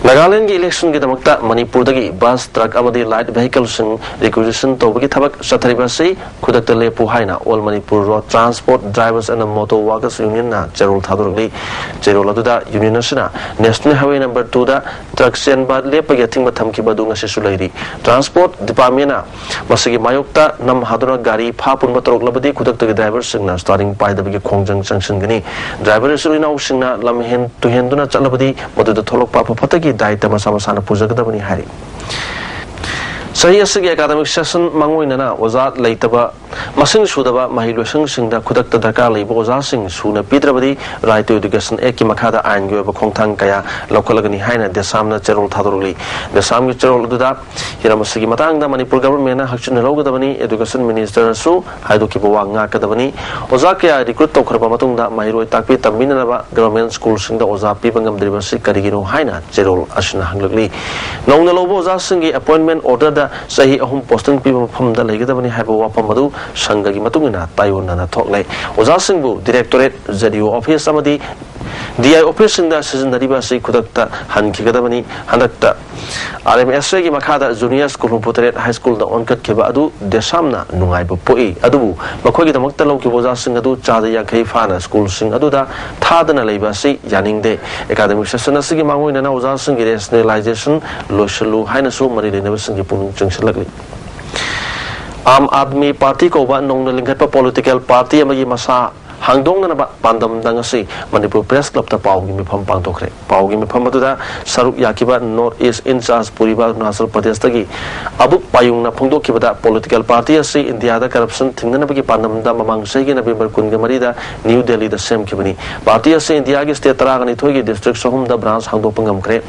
ꯅꯥꯒꯥꯂꯦꯟꯒꯤ ꯏꯂꯦꯛꯁꯟꯒꯤꯗꯃꯛꯇ ꯃꯅꯤꯄꯨꯔꯗꯒꯤ ꯕꯁ, ꯇ꯭ꯔꯛ ꯑꯃꯗꯤ ꯂꯥꯏꯠ ꯚꯦꯍꯤꯀꯜꯁꯤꯡ ꯔꯤꯀ꯭ꯋꯤꯖꯤꯁꯟ ꯇꯧꯕꯒꯤ ꯊꯕꯛ ꯆꯠꯊꯔꯤꯕ ꯑꯁꯤ ꯈꯨꯗꯛꯇ ꯂꯦꯞꯄꯨ ꯍꯥꯏꯅ All Manipur Road Transport Drivers and Motor Workers Unionꯅ ꯆꯦꯔꯣꯜ ꯊꯥꯗꯣꯔꯛꯂꯤ꯫ ꯆꯦꯔꯣꯜ ꯑꯗꯨꯗ ꯌꯨꯅꯤꯌꯟ ꯑꯁꯤꯅ ꯅꯦꯁꯅꯦꯜ ꯍꯥꯏꯋꯦ ꯅꯝꯕꯔ ꯇꯨꯗ ꯇ꯭ꯔꯛ ꯆꯦꯟꯕ ꯂꯦꯞꯄꯒꯤ ꯑꯊꯤꯡꯕ ꯊꯝꯈꯤꯕ ꯑꯗꯨ ꯉꯁꯤꯁꯨ ꯂꯩꯔꯤ꯫ ꯇ꯭ꯔꯥꯟꯁꯄꯣꯔꯠ ꯗꯤꯄꯥꯔꯠꯃꯦꯟꯅ ꯃꯁꯤꯒꯤ ꯃꯥꯌꯣꯛꯇ ꯅꯝ ꯍꯥꯗꯨꯅ ꯒꯥꯔꯤ ꯐꯥ ꯄꯨꯟꯕ ꯇꯧꯔꯛꯂꯕꯗꯤ ꯈꯨꯗꯛꯇꯒꯤ ꯗ꯭ꯔꯥꯏꯚꯔꯁꯤꯡꯅ ꯁ꯭ꯇꯥꯔꯤꯡ ꯄꯥꯏꯗꯕꯒꯤ ꯈꯣꯡꯖꯪ ꯆꯪꯁꯤꯟꯒꯅꯤ꯫ ꯗ꯭ꯔꯥꯏꯚꯔ ꯏꯆꯤꯜ ꯏꯅꯥꯎꯁꯤꯡꯅ ꯂꯝ ꯍꯦꯟ ꯇꯨꯍꯦꯟꯗꯨꯅ ꯆꯠꯂꯕꯗꯤ ꯃꯗꯨꯗ ꯊꯣꯛꯂꯛꯄ ꯑꯐ ꯐꯠꯇꯒꯤ ꯗꯥꯏꯇ ꯃꯁꯥ ꯃꯁꯥꯅ ꯄꯨꯖꯒꯗꯕꯅꯤ ꯍꯥꯏꯔꯤ꯫ ꯆꯍꯤ ꯑꯁꯤꯒꯤ ꯑꯦꯀꯥꯗꯃꯤꯛ ꯁꯦꯁꯟ ꯃꯥꯡꯑꯣꯏꯅꯅ ꯑꯣꯖꯥ ꯂꯩꯇꯕ, ꯃꯁꯤꯡ ꯁꯨꯗꯕ ꯃꯍꯩꯂꯣꯏꯁꯪꯁꯤꯡꯗ ꯈꯨꯗꯛꯇ ꯗꯔꯀꯥꯔ ꯂꯩꯕ ꯑꯣꯖꯥꯁꯤꯡ ꯁꯨꯅ ꯄꯤꯗ꯭ꯔꯕꯗꯤ Right to Education Actꯀꯤ ꯃꯈꯥꯗ ꯑꯥꯏꯟꯒꯤ ꯑꯣꯏꯕ ꯈꯣꯡꯊꯥꯡ ꯀꯌꯥ ꯂꯧꯈꯠꯂꯒꯅꯤ ꯍꯥꯏꯅ ꯗꯦꯁꯥꯝꯅ ꯆꯦꯔꯣꯜ ꯊꯥꯗꯣꯔꯛꯂꯤ꯫ ꯗꯦꯁꯥꯝꯒꯤ ꯆꯦꯔꯣꯜ ꯑꯗꯨꯗ ꯍꯤꯔꯝ ꯑꯁꯤꯒꯤ ꯃꯇꯥꯡꯗ ꯃꯅꯤꯄꯨꯔ ꯒꯚꯔꯟꯃꯦꯟꯅ ꯍꯛꯆꯤꯟꯅ ꯂꯧꯒꯗꯕꯅꯤ, ꯑꯦꯖꯨꯀꯦꯁꯟ ꯃꯤꯅꯤꯁꯇꯔꯅꯁꯨ ꯍꯥꯏꯗꯣꯛꯈꯤꯕ ꯋꯥ ꯉꯥꯛꯀꯗꯕꯅꯤ꯫ ꯑꯣꯖꯥ ꯀꯌꯥ ꯔꯤꯀ꯭ꯔꯨꯠ ꯇꯧꯈ꯭ꯔꯕ ꯃꯇꯨꯡꯗ ꯃꯍꯩꯔꯣꯏ ꯇꯥꯛꯄꯤ ꯇꯝꯕꯤꯅꯅꯕ ꯒꯚꯔꯟꯃꯦꯟ ꯁ꯭ꯀꯨꯜꯁꯤꯡꯗ ꯑꯣꯖꯥ ꯄꯤꯕ ꯉꯝꯗ꯭ꯔꯤꯕꯁꯤ ꯀꯔꯤꯒꯤꯅꯣ ꯍꯥꯏꯅ ꯆꯦꯔꯣꯜ ꯑꯁꯤꯅ ꯍꯪꯂꯛꯂꯤ꯫ ꯅꯧꯅ ꯂꯧꯕ ꯑꯣꯖꯥꯁꯤꯡꯒꯤ ꯑꯦꯄꯣꯏꯟꯃꯦꯟ ꯑꯣꯔꯗꯔꯗ ꯆꯍꯤ ꯑꯍꯨꯝ ꯄꯣꯁꯇꯤꯡ ꯄꯤꯕ ꯃꯐꯝꯗ ꯂꯩꯒꯗꯕꯅꯤ ꯍꯥꯏꯕ ꯋꯥꯐꯝ ꯑꯗꯨ ꯁꯪꯘꯒꯤ ꯃꯇꯨꯡ ꯏꯟꯅ ꯇꯥꯏꯑꯣꯟꯅꯅ ꯊꯣꯛꯂꯦ꯫ ꯑꯣꯖꯥꯁꯤꯡꯕꯨ ꯗꯤꯔꯦꯛꯇꯣꯔꯦꯠ, ꯖꯦꯗꯤꯑꯣ ꯑꯣꯐꯤꯁ ꯑꯃꯗꯤ ꯗꯤꯑꯥꯏ ꯑꯣꯐꯤꯁꯁꯤꯡꯗ ꯁꯤꯖꯤꯟꯅꯔꯤꯕ ꯑꯁꯤ ꯈꯨꯗꯛꯇ ꯍꯟꯈꯤꯒꯗꯕꯅꯤ꯫ ꯍꯟꯗꯛꯇ ꯑꯥꯔ ꯑꯦꯝ ꯑꯦꯁ ꯑꯦꯒꯤ ꯃꯈꯥꯗ ꯖꯨꯅꯤꯌꯔ ꯁ꯭ꯀꯨꯜ ꯍꯨꯝꯐꯨꯇꯔꯦꯠ ꯍꯥꯏ ꯁ꯭ꯀꯨꯜꯗ ꯑꯣꯟꯈꯠꯈꯤꯕ ꯑꯗꯨ ꯗꯦꯁꯥꯝꯅ ꯅꯨꯡꯉꯥꯏꯕ ꯄꯣꯛꯏ꯫ ꯑꯗꯨꯕꯨ ꯃꯈꯣꯏꯒꯤꯗꯃꯛꯇ ꯂꯧꯈꯤꯕ ꯑꯣꯖꯥꯁꯤꯡ ꯑꯗꯨ ꯆꯥꯗ ꯌꯥꯡꯈꯩ ꯐꯥꯅ ꯁ꯭ꯀꯨꯜꯁꯤꯡ ꯑꯗꯨꯗ ꯊꯥꯗꯅ ꯂꯩꯕ ꯑꯁꯤ ꯌꯥꯅꯤꯡꯗꯦ꯫ ꯑꯦꯀꯥꯗꯃꯤꯛ ꯁꯦꯁꯟ ꯑꯁꯤꯒꯤ ꯃꯥꯡꯑꯣꯏꯅꯅ ꯑꯣꯖꯥꯁꯤꯡꯒꯤ ꯔꯦꯁꯅꯦꯂꯥꯏꯖꯦꯁꯟ ꯂꯣꯏꯁꯤꯜꯂꯨ ꯍꯥꯏꯅꯁꯨ ꯃꯔꯤ ꯂꯩꯅꯕꯁꯤꯡꯒꯤ ꯄꯨꯛꯅꯤꯡ ꯆꯤꯡꯁꯤꯜꯂꯛꯂꯤ꯫ ꯑꯥꯝ ꯑꯥꯗꯃꯤ ꯄꯥꯔꯇꯤ ꯀꯧꯕ ꯅꯧꯅ ꯂꯤꯡꯈꯠꯄ ꯄꯣꯂꯤꯇꯤꯀꯦꯜ ꯄꯥꯔꯇꯤ ꯑꯃꯒꯤ ꯃꯁꯥ ꯍꯥꯡꯗꯣꯛꯅꯅꯕ ꯄꯥꯟꯗꯝꯗ ꯉꯁꯤ ꯃꯅꯤꯄꯨꯔ ꯄ꯭ꯔꯦꯁ ꯀ꯭ꯂꯕꯇ ꯄꯥꯎꯒꯤ ꯃꯤꯐꯝ ꯄꯥꯡꯊꯣꯛꯈ꯭ꯔꯦ꯫ ꯄꯥꯎꯒꯤ ꯃꯤꯐꯝ ꯑꯗꯨꯗ ꯁꯔꯨꯛ ꯌꯥꯈꯤꯕ ꯅꯣꯔꯠ ꯏꯁ ꯏꯟꯆꯥꯔꯖ ꯄꯨꯔꯤꯕ ꯑꯔꯨꯅꯥꯆꯜ ꯄ꯭ꯔꯗꯦꯁꯇꯒꯤ ꯑꯕꯨꯛ ꯄꯥꯌꯨꯡꯅ ꯐꯣꯡꯗꯣꯛꯈꯤꯕꯗ ꯄꯣꯂꯤꯇꯤꯀꯦꯜ ꯄꯥꯔꯇꯤ ꯑꯁꯤ ꯏꯟꯗꯤꯌꯥꯗ ꯀꯔꯞꯁꯟ ꯊꯤꯡꯅꯅꯕꯒꯤ ꯄꯥꯟꯗꯝꯗ ꯃꯃꯥꯡ ꯆꯍꯤꯒꯤ ꯅꯕꯦꯝꯕꯔ ꯀꯨꯟꯒ ꯃꯔꯤꯗ ꯅ꯭ꯌꯨ ꯗꯦꯜꯂꯤꯗ ꯁꯦꯝꯈꯤꯕꯅꯤ꯫ ꯄꯥꯔꯇꯤ ꯑꯁꯤ ꯏꯟꯗꯤꯌꯥꯒꯤ ꯁ꯭ꯇꯦꯠ ꯇꯔꯥꯒ ꯅꯤꯊꯣꯏꯒꯤ ꯗꯤꯁꯇ꯭ꯔꯤꯛ ꯆꯍꯨꯝꯗ ꯕ꯭ꯔꯥꯟꯁ ꯍꯥꯡꯗꯣꯛꯄ ꯉꯝꯈ꯭ꯔꯦ꯫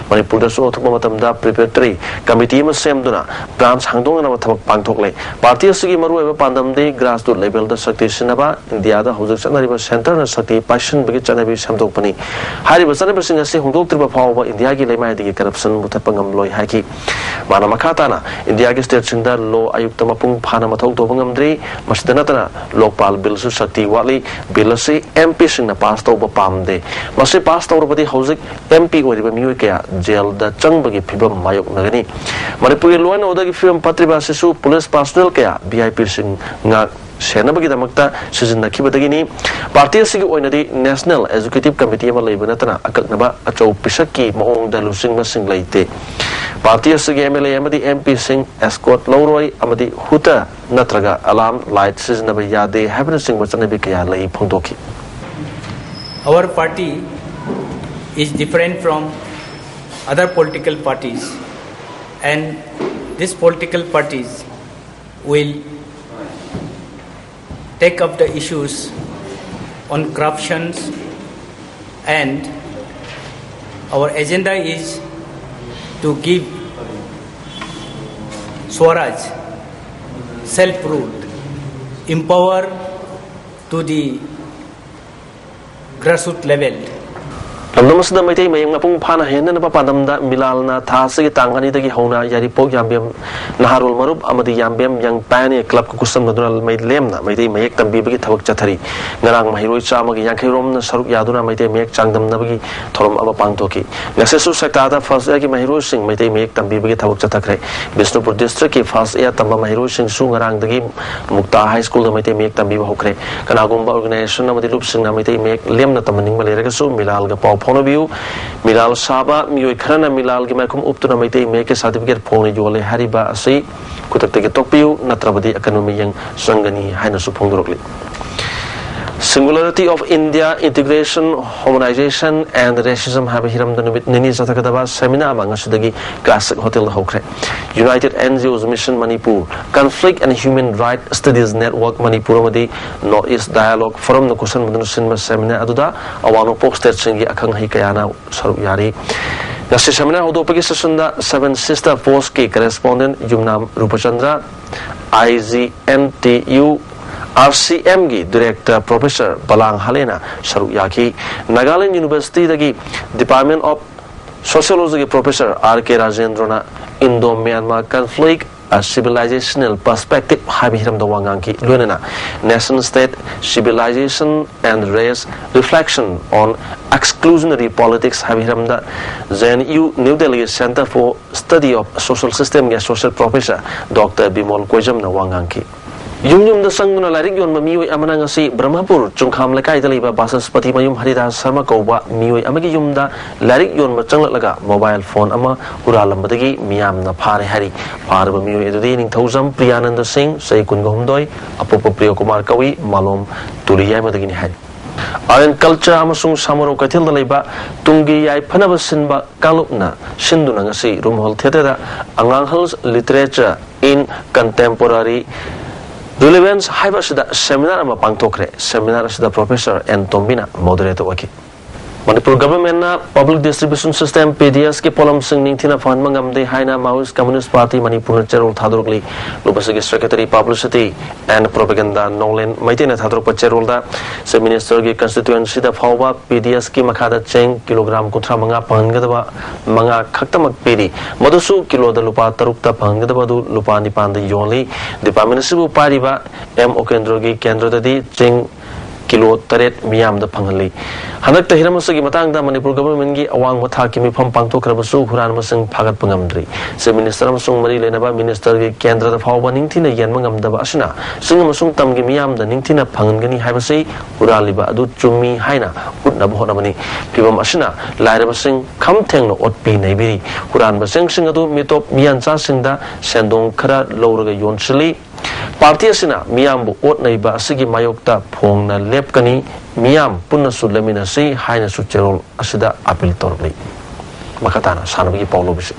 ꯃꯅꯤꯄꯨꯔꯗꯁꯨ ꯑꯊꯨꯕ ꯃꯇꯝꯗ ꯄ꯭ꯔꯤꯄꯦꯔꯦꯇꯔꯤ ꯀꯃꯤꯇꯤ ꯑꯃ ꯁꯦꯝꯗꯨꯅ ꯕ꯭ꯔꯥꯟꯁ ꯍꯥꯡꯗꯣꯛꯅꯅꯕ ꯊꯕꯛ ꯄꯥꯡꯊꯣꯛꯂꯦ꯫ ꯄꯥꯔꯇꯤ ꯑꯁꯤꯒꯤ ꯃꯔꯨꯑꯣꯏꯕ ꯄꯥꯟꯗꯝꯗꯤ ꯒ꯭ꯔꯥꯁꯔꯨꯠ ꯂꯦꯚꯦꯜꯗ ꯁꯛꯇꯤ ꯁꯤꯟꯅꯕ, ꯏꯟꯗꯤꯌꯥꯗ ꯍꯧꯖꯤꯛ ꯆꯠꯅꯔꯤꯕ ꯁꯦꯟꯇꯔꯅ ꯁꯛꯇꯤ ꯄꯥꯏꯁꯤꯟꯕꯒꯤ ꯆꯠꯅꯕꯤ ꯁꯦꯝꯗꯣꯛꯄꯅꯤ꯫ ꯍꯥꯏꯔꯤꯕ ꯆꯠꯅꯕꯤꯁꯤꯡ ꯑꯁꯤ ꯍꯣꯡꯗꯣꯛꯇ꯭ꯔꯤꯕ ꯐꯥꯎꯕ ꯏꯟꯗꯤꯌꯥꯒꯤ ꯂꯩꯃꯥꯏꯗꯒꯤ ꯀꯔꯞꯁꯟ ꯃꯨꯊꯠꯄ ꯉꯝꯂꯣꯏ ꯍꯥꯏꯈꯤ꯫ ꯃꯥꯅ ꯃꯈꯥ ꯇꯥꯅ ꯏꯟꯗꯤꯌꯥꯒꯤ ꯁ꯭ꯇꯦꯠꯁꯤꯡꯗ ꯂꯣ ꯑꯌꯨꯛꯇ ꯃꯄꯨꯡ ꯐꯥꯅ ꯃꯊꯧ ꯇꯧꯕ ꯉꯝꯗ꯭ꯔꯤ꯫ ꯃꯁꯤꯗ ꯅꯠꯇꯅ ꯂꯣꯛꯄꯥꯜ ꯕꯤꯜꯁꯨ ꯁꯛꯇꯤ ꯋꯥꯠꯂꯤ꯫ ꯕꯤꯜ ꯑꯁꯤ ꯑꯦꯝ ꯄꯤꯁꯤꯡꯅ ꯄꯥꯁ ꯇꯧꯕ ꯄꯥꯝꯗꯦ꯫ ꯃꯁꯤ ꯄꯥꯁ ꯇꯧꯔꯕꯗꯤ ꯍꯧꯖꯤꯛ ꯑꯦꯝ ꯄꯤ ꯑꯣꯏꯔꯤꯕ ꯃꯤꯑꯣꯏ ꯀꯌꯥ ꯖꯦꯜꯗ ꯆꯪꯕꯒꯤ ꯐꯤꯕꯝ ꯃꯥꯌꯣꯛꯅꯒꯅꯤ꯫ ꯃꯅꯤꯄꯨꯔꯒꯤ law and order ꯒꯤ ꯐꯤꯕꯝ ꯐꯠꯇ꯭ꯔꯤꯕ ꯑꯁꯤꯁꯨ ꯄꯨꯂꯤꯁ ꯄꯥꯔꯁꯣꯅꯦꯜ ꯀꯌꯥ ꯚꯤ ꯑꯥꯏ ꯄꯤꯁꯤꯡ ꯉꯥꯛ ꯁꯦꯟꯅꯕꯒꯤꯗꯃꯛꯇ ꯁꯤꯖꯤꯟꯅꯈꯤꯕꯗꯒꯤꯅꯤ꯫ ꯄꯥꯔꯇꯤ ꯑꯁꯤꯒꯤ ꯑꯣꯏꯅꯗꯤ ꯅꯦꯁꯅꯦꯜ ꯑꯦꯖꯨꯀꯦꯇꯤꯚ ꯀꯃꯤꯇꯤ ꯑꯃ ꯂꯩꯕ ꯅꯠꯇꯅ ꯑꯀꯛꯅꯕ ꯑꯆꯧ ꯄꯤꯁꯛꯀꯤ ꯃꯑꯣꯡꯗ ꯂꯨꯆꯤꯡꯕꯁꯤꯡ ꯂꯩꯇꯦ꯫ ꯄꯥꯔꯇꯤ ꯑꯁꯤꯒꯤ ꯑꯦꯝ ꯑꯦꯜ ꯑꯦ ꯑꯃꯗꯤ ꯑꯦꯝ ꯄꯤꯁꯤꯡ ꯑꯦꯁꯀꯣꯔꯠ ꯂꯧꯔꯣꯏ ꯑꯃꯗꯤ ꯍꯨꯇ ꯅꯠꯇ꯭ꯔꯒ ꯑꯦꯂꯥꯔꯝ ꯂꯥꯏꯠ ꯁꯤꯖꯤꯟꯅꯕ ꯌꯥꯗꯦ ꯍꯥꯏꯕꯅꯆꯤꯡꯕ ꯆꯠꯅꯕꯤ ꯀꯌꯥ ꯂꯩ ꯐꯣꯡꯗꯣꯛꯈꯤ꯫ Our party is different from other political parties, and these political parties will take up the issues on corruptions, and our agenda is to give Swaraj, self-rule, empower to the grassroots level. ꯂꯝꯗꯝ ꯑꯁꯤꯗ ꯃꯩꯇꯩ ꯃꯌꯦꯛ ꯃꯄꯨꯡ ꯐꯥꯅ ꯍꯦꯟꯅꯅꯕ ꯄꯥꯟꯗꯝꯗ ꯃꯤꯂꯥꯜꯅ ꯊꯥ ꯑꯁꯤꯒꯤ ꯇꯥꯡ ꯑꯅꯤꯗꯒꯤ ꯍꯧꯅ ꯌꯥꯏꯔꯤꯄꯣꯛ ꯌꯥꯝꯕꯦꯝ ꯅꯍꯥꯔꯣꯜ ꯃꯔꯨꯞ ꯑꯃꯗꯤ ꯌꯥꯝꯕꯦꯝ ꯌꯪ ꯄꯥꯏꯑꯅꯤꯌꯔ ꯀ꯭ꯂꯕꯀ ꯈꯨꯠꯁꯝꯅꯗꯨꯅ ꯃꯩ ꯂꯦꯝꯅ ꯃꯩꯇꯩ ꯃꯌꯦꯛ ꯇꯝꯕꯤꯕꯒꯤ ꯊꯕꯛ ꯆꯠꯊꯔꯤ꯫ ꯉꯔꯥꯡ ꯃꯍꯩꯔꯣꯏ ꯆꯥꯝꯃꯒꯤ ꯌꯥꯡꯈꯩ ꯔꯣꯝꯅ ꯁꯔꯨꯛ ꯌꯥꯗꯨꯅ ꯃꯩꯇꯩ ꯃꯌꯦꯛ ꯆꯥꯡꯗꯝꯅꯕꯒꯤ ꯊꯧꯔꯝ ꯑꯃ ꯄꯥꯡꯊꯣꯛꯈꯤ꯫ ꯉꯁꯤꯁꯨ ꯁꯦꯛꯇꯥꯗ ꯐꯥꯔꯁ ꯏꯌꯥꯔꯒꯤ ꯃꯍꯩꯔꯣꯏꯁꯤꯡ ꯃꯩꯇꯩ ꯃꯌꯦꯛ ꯇꯝꯕꯤꯕꯒꯤ ꯊꯕꯛ ꯆꯠꯊꯈ꯭ꯔꯦ꯫ ꯕꯤꯁꯅꯨꯄꯨꯔ ꯗꯤꯁꯇ꯭ꯔꯤꯛꯀꯤ ꯐꯥꯔꯁ ꯏꯌꯥꯔ ꯇꯝꯕ ꯃꯍꯩꯔꯣꯏꯁꯤꯡꯁꯨ ꯉꯔꯥꯡꯗꯒꯤ ꯃꯨꯛꯇꯥ ꯍꯥꯏ ꯁ꯭ꯀꯨꯜꯗ ꯃꯩꯇꯩ ꯃꯌꯦꯛ ꯇꯝꯕꯤꯕ ꯍꯧꯈ꯭ꯔꯦ꯫ ꯀꯅꯥꯒꯨꯝꯕ ꯑꯣꯔꯒꯅꯥꯏꯖꯦꯁꯟ ꯑꯃꯗꯤ ꯂꯨꯞꯁꯤꯡꯅ ꯃꯩꯇꯩ ꯃꯌꯦꯛ ꯂꯦꯝꯅ ꯇꯝꯍꯟꯅꯤꯡꯕ ꯂꯩꯔꯒꯁꯨ ꯃꯤꯂꯥꯜꯒ ꯄꯥꯎ ꯐꯥꯎꯅꯕꯤꯌꯨ꯫ ꯃꯤꯂꯥꯜ ꯁꯥꯕ ꯃꯤꯑꯣꯏ ꯈꯔꯅ ꯃꯤꯂꯥꯜꯒꯤ ꯃꯥꯏꯈꯨꯝ ꯎꯞꯇꯨꯅ ꯃꯩꯇꯩ ꯃꯌꯦꯛꯀꯤ ꯁꯥꯔꯇꯤꯐꯤꯀꯦꯠ ꯐꯣꯡꯅ ꯌꯣꯜꯂꯦ ꯍꯥꯏꯔꯤꯕ ꯑꯁꯤ ꯈꯨꯗꯛꯇꯒꯤ ꯇꯣꯛꯄꯤꯌꯨ, ꯅꯠꯇ꯭ꯔꯕꯗꯤ ꯑꯀꯟꯕ ꯃꯤꯠꯌꯦꯡ ꯆꯪꯒꯅꯤ ꯍꯥꯏꯅꯁꯨ ꯐꯣꯡꯗꯣꯔꯛꯂꯤ꯫ Singularity of India, Integration, Homogenization and Racism ꯍꯥꯏꯕ ꯍꯤꯔꯝꯗ ꯅꯨꯃꯤꯠ ꯅꯤꯅꯤ ꯆꯠꯊꯒꯗꯕ ꯁꯦꯃꯤꯅꯥꯔ ꯑꯃ ꯉꯁꯤꯗꯒꯤ ꯀ꯭ꯂꯥꯁꯤꯛ ꯍꯣꯇꯦꯜꯗ ꯍꯧꯈ꯭ꯔꯦ꯫ United N G Os Mission Manipur, Conflict and Human Rights Studies Network Manipur ꯑꯃꯗꯤ North East Dialogue Forumꯅ ꯈꯨꯠꯁꯟꯕꯗꯨꯅ ꯁꯤꯟꯕ ꯁꯦꯃꯤꯅꯥꯔ ꯑꯗꯨꯗ ꯑꯋꯥꯡ ꯅꯣꯡꯄꯣꯛ ꯁ꯭ꯇꯦꯠꯁꯤꯡꯒꯤ ꯑꯈꯪ ꯑꯍꯩ ꯀꯌꯥꯅ ꯁꯔꯨꯛ ꯌꯥꯔꯤ꯫ ꯉꯁꯤ ꯁꯦꯃꯤꯅꯥꯔ ꯍꯧꯗꯣꯛꯄꯒꯤ ꯁꯦꯁꯟꯗ Seven Sister Postꯀꯤ correspondent Yumnam Rupachandra, I G N T U RCM ꯒꯤ Director Professor ꯕꯂꯥꯡ ꯍꯥꯂꯦꯅ ꯁꯔꯨꯛ ꯌꯥꯈꯤ꯫ Nagaland University ꯗꯒꯤ Department of Sociology ꯒꯤ Professor R K ꯔꯥꯖꯦꯟꯗ꯭ꯔꯣꯅ Indo-Myanmar Conflict, A Civilizational Perspective ꯍꯥꯏꯕ ꯍꯤꯔꯝꯗ ꯋꯥ ꯉꯥꯡꯈꯤ꯫ ꯂꯣꯏꯅꯅ Nation State, Civilization and Race, Reflection on Exclusionary Politics ꯍꯥꯏꯕ ꯍꯤꯔꯝꯗ JNU New Delhi Centre for Study of Social System ꯒꯤ Associate Professor Doctor Bimol ꯀꯣꯏꯖꯝꯅ ꯋꯥ ꯉꯥꯡꯈꯤ꯫ ꯌꯨꯝ ꯌꯨꯝꯗ ꯆꯪꯗꯨꯅ ꯂꯥꯏꯔꯤꯛ ꯌꯣꯟꯕ ꯃꯤꯑꯣꯏ ꯑꯃꯅ ꯉꯁꯤ ꯕ꯭ꯔꯍꯃꯄꯨꯔ ꯆꯨꯡꯈꯥꯝ ꯂꯩꯀꯥꯏꯗ ꯂꯩꯕ ꯕꯥꯆꯁꯄꯇꯤ ꯃꯌꯨꯝ ꯍꯔꯤꯗꯥꯁ ꯁꯔꯃ ꯀꯧꯕ ꯃꯤꯑꯣꯏ ꯑꯃꯒꯤ ꯌꯨꯝꯗ ꯂꯥꯏꯔꯤꯛ ꯌꯣꯟꯕ ꯆꯪꯂꯛꯂꯒ mobile phone ꯑꯃ ꯍꯨꯔꯥꯜꯂꯝꯕꯗꯒꯤ ꯃꯤꯌꯥꯝꯅ ꯐꯥꯔꯦ ꯍꯥꯏꯔꯤ꯫ ꯐꯥꯔꯕ ꯃꯤꯑꯣꯏ ꯑꯗꯨꯗꯤ ꯅꯤꯡꯊꯧꯖꯝ ꯄ꯭ꯔꯤꯌꯥꯅꯟꯗ ꯁꯤꯡ, ꯆꯍꯤ ꯀꯨꯟꯒ ꯍꯨꯝꯗꯣꯏ, ꯑꯄꯣꯛꯄ ꯄ꯭ꯔꯤꯌꯣ ꯀꯨꯃꯥꯔ ꯀꯧꯏ, ꯃꯥꯂꯣꯝ ꯇꯨꯂꯤ ꯌꯥꯏꯃꯗꯒꯤꯅꯤ ꯍꯥꯏꯔꯤ꯫ Art and Culture ꯑꯃꯁꯨꯡ ꯁꯥꯃꯔꯣꯛ ꯀꯩꯊꯦꯜꯗ ꯂꯩꯕ ꯇꯨꯡꯒꯤ ꯌꯥꯏꯐꯅꯕ ꯁꯤꯟꯕ ꯀꯥꯡꯂꯨꯞꯅ ꯁꯤꯟꯗꯨꯅ ꯉꯁꯤ ꯔꯨꯝꯍꯣꯜ ꯊꯤꯌꯦꯇꯔꯗ ꯑꯉꯥꯡꯍꯜ Literature in Contemporary Relevance ꯍꯥꯏꯕ ꯑꯁꯤꯗ seminar ꯑꯃ ꯄꯥꯡꯊꯣꯛꯈ꯭ꯔꯦ꯫ Seminar ꯑꯁꯤꯗ Professor ꯑꯦꯟ ꯇꯣꯝꯕꯤꯅ moderator ꯑꯣꯏꯈꯤ꯫ Manipur ꯒꯚꯔꯟꯃꯦꯟꯠꯅ Public Distribution System, PDS ꯀꯤ ꯄꯣꯠꯂꯝꯁꯤꯡ ꯅꯤꯡꯊꯤꯅ ꯐꯪꯍꯟꯕ ꯉꯝꯗꯦ ꯍꯥꯏꯅ Maoist Communist Party ꯃꯅꯤꯄꯨꯔꯅ ꯆꯦꯔꯣꯜ ꯊꯥꯗꯣꯔꯛꯂꯤ꯫ ꯂꯨꯞ ꯑꯁꯤꯒꯤ Secretary Publicity and Propaganda ꯅꯣꯡꯂꯦꯟ ꯃꯩꯇꯩꯅ ꯊꯥꯗꯣꯔꯛꯄ ꯆꯦꯔꯣꯜꯗ Chief Minister ꯒꯤ constituency ꯗ ꯐꯥꯎꯕ PDS ꯀꯤ ꯃꯈꯥꯗ ꯆꯦꯡ kilogram ꯀꯨꯟꯊ꯭ꯔꯥ ꯃꯉꯥ ꯐꯪꯍꯟꯒꯗꯕ ꯃꯉꯥ ꯈꯛꯇꯃꯛ ꯄꯤꯔꯤ꯫ ꯃꯗꯨꯁꯨ ꯀꯤꯂꯣꯗ ꯂꯨꯄꯥ ꯇꯔꯨꯛꯇ ꯐꯪꯍꯟꯒꯗꯕ ꯑꯗꯨ ꯂꯨꯄꯥ ꯅꯤꯄꯥꯟꯗ ꯌꯣꯜꯂꯤ꯫ Department ꯑꯁꯤꯕꯨ ꯄꯥꯏꯔꯤꯕ ꯑꯦꯝ ꯎꯀꯦꯟꯗ꯭ꯔꯣꯒꯤ ꯀꯦꯟꯗ꯭ꯔꯗꯗꯤ ꯆꯦꯡ ꯀꯤꯂꯣ ꯇꯔꯦꯠ ꯃꯤꯌꯥꯝꯗ ꯐꯪꯍꯜꯂꯤ꯫ ꯍꯟꯗꯛꯇ ꯍꯤꯔꯝ ꯑꯁꯤꯒꯤ ꯃꯇꯥꯡꯗ ꯃꯅꯤꯄꯨꯔ ꯒꯚꯔꯟꯃꯦꯟꯠꯀꯤ ꯑꯋꯥꯡꯕ ꯊꯥꯛꯀꯤ ꯃꯤꯐꯝ ꯄꯥꯡꯊꯣꯛꯈ꯭ꯔꯕꯁꯨ ꯍꯨꯔꯥꯟꯕꯁꯤꯡ ꯐꯥꯒꯠꯄ ꯉꯝꯗ꯭ꯔꯤ꯫ Chief Minister ꯑꯃꯁꯨꯡ ꯃꯔꯤ ꯂꯩꯅꯕ minister ꯒꯤ ꯀꯦꯟꯗ꯭ꯔꯗ ꯐꯥꯎꯕ ꯅꯤꯡꯊꯤꯅ ꯌꯦꯟꯕ ꯉꯝꯗꯕ ꯑꯁꯤꯅ ꯆꯤꯡ ꯑꯃꯁꯨꯡ ꯇꯝꯒꯤ ꯃꯤꯌꯥꯝꯗ ꯅꯤꯡꯊꯤꯅ ꯐꯪꯍꯟꯒꯅꯤ ꯍꯥꯏꯕꯁꯤ ꯍꯨꯔꯥꯜꯂꯤꯕ ꯑꯗꯨ ꯆꯨꯝꯃꯤ ꯍꯥꯏꯅ ꯎꯠꯅꯕ ꯍꯣꯠꯅꯕꯅꯤ꯫ ꯐꯤꯚꯝ ꯑꯁꯤꯅ ꯂꯥꯏꯔꯕꯁꯤꯡ ꯈꯝ ꯊꯦꯡꯅ ꯑꯣꯠꯄꯤ ꯅꯩꯕꯤꯔꯤ꯫ ꯍꯨꯔꯥꯟꯕ ꯆꯦꯡꯁꯤꯡ ꯑꯗꯨ ꯃꯤꯇꯣꯞ ꯃꯤꯌꯥꯟꯆꯥꯁꯤꯡꯗ ꯁꯦꯟꯗꯣꯡ ꯈꯔ ꯂꯧꯔꯒ ꯌꯣꯟꯁꯤꯜꯂꯤ꯫ Party ꯑꯁꯤꯅ ꯃꯤꯌꯥꯝꯕꯨ ꯑꯣꯠ ꯅꯩꯕ ꯑꯁꯤꯒꯤ ꯃꯥꯌꯣꯛꯇ ꯐꯣꯡꯅ ꯂꯦꯞꯀꯅꯤ, ꯃꯤꯌꯥꯝ ꯄꯨꯟꯅꯁꯨ ꯂꯦꯞꯃꯤꯟꯅꯁꯤ ꯍꯥꯏꯅꯁꯨ ꯆꯦꯔꯣꯜ ꯑꯁꯤꯗ appeal ꯇꯧꯔꯛꯂꯤ꯫ ꯃꯈꯥ ꯇꯥꯅ ꯁꯥꯟꯅꯕꯒꯤ ꯄꯥꯎ ꯂꯧꯕꯤꯁꯤ꯫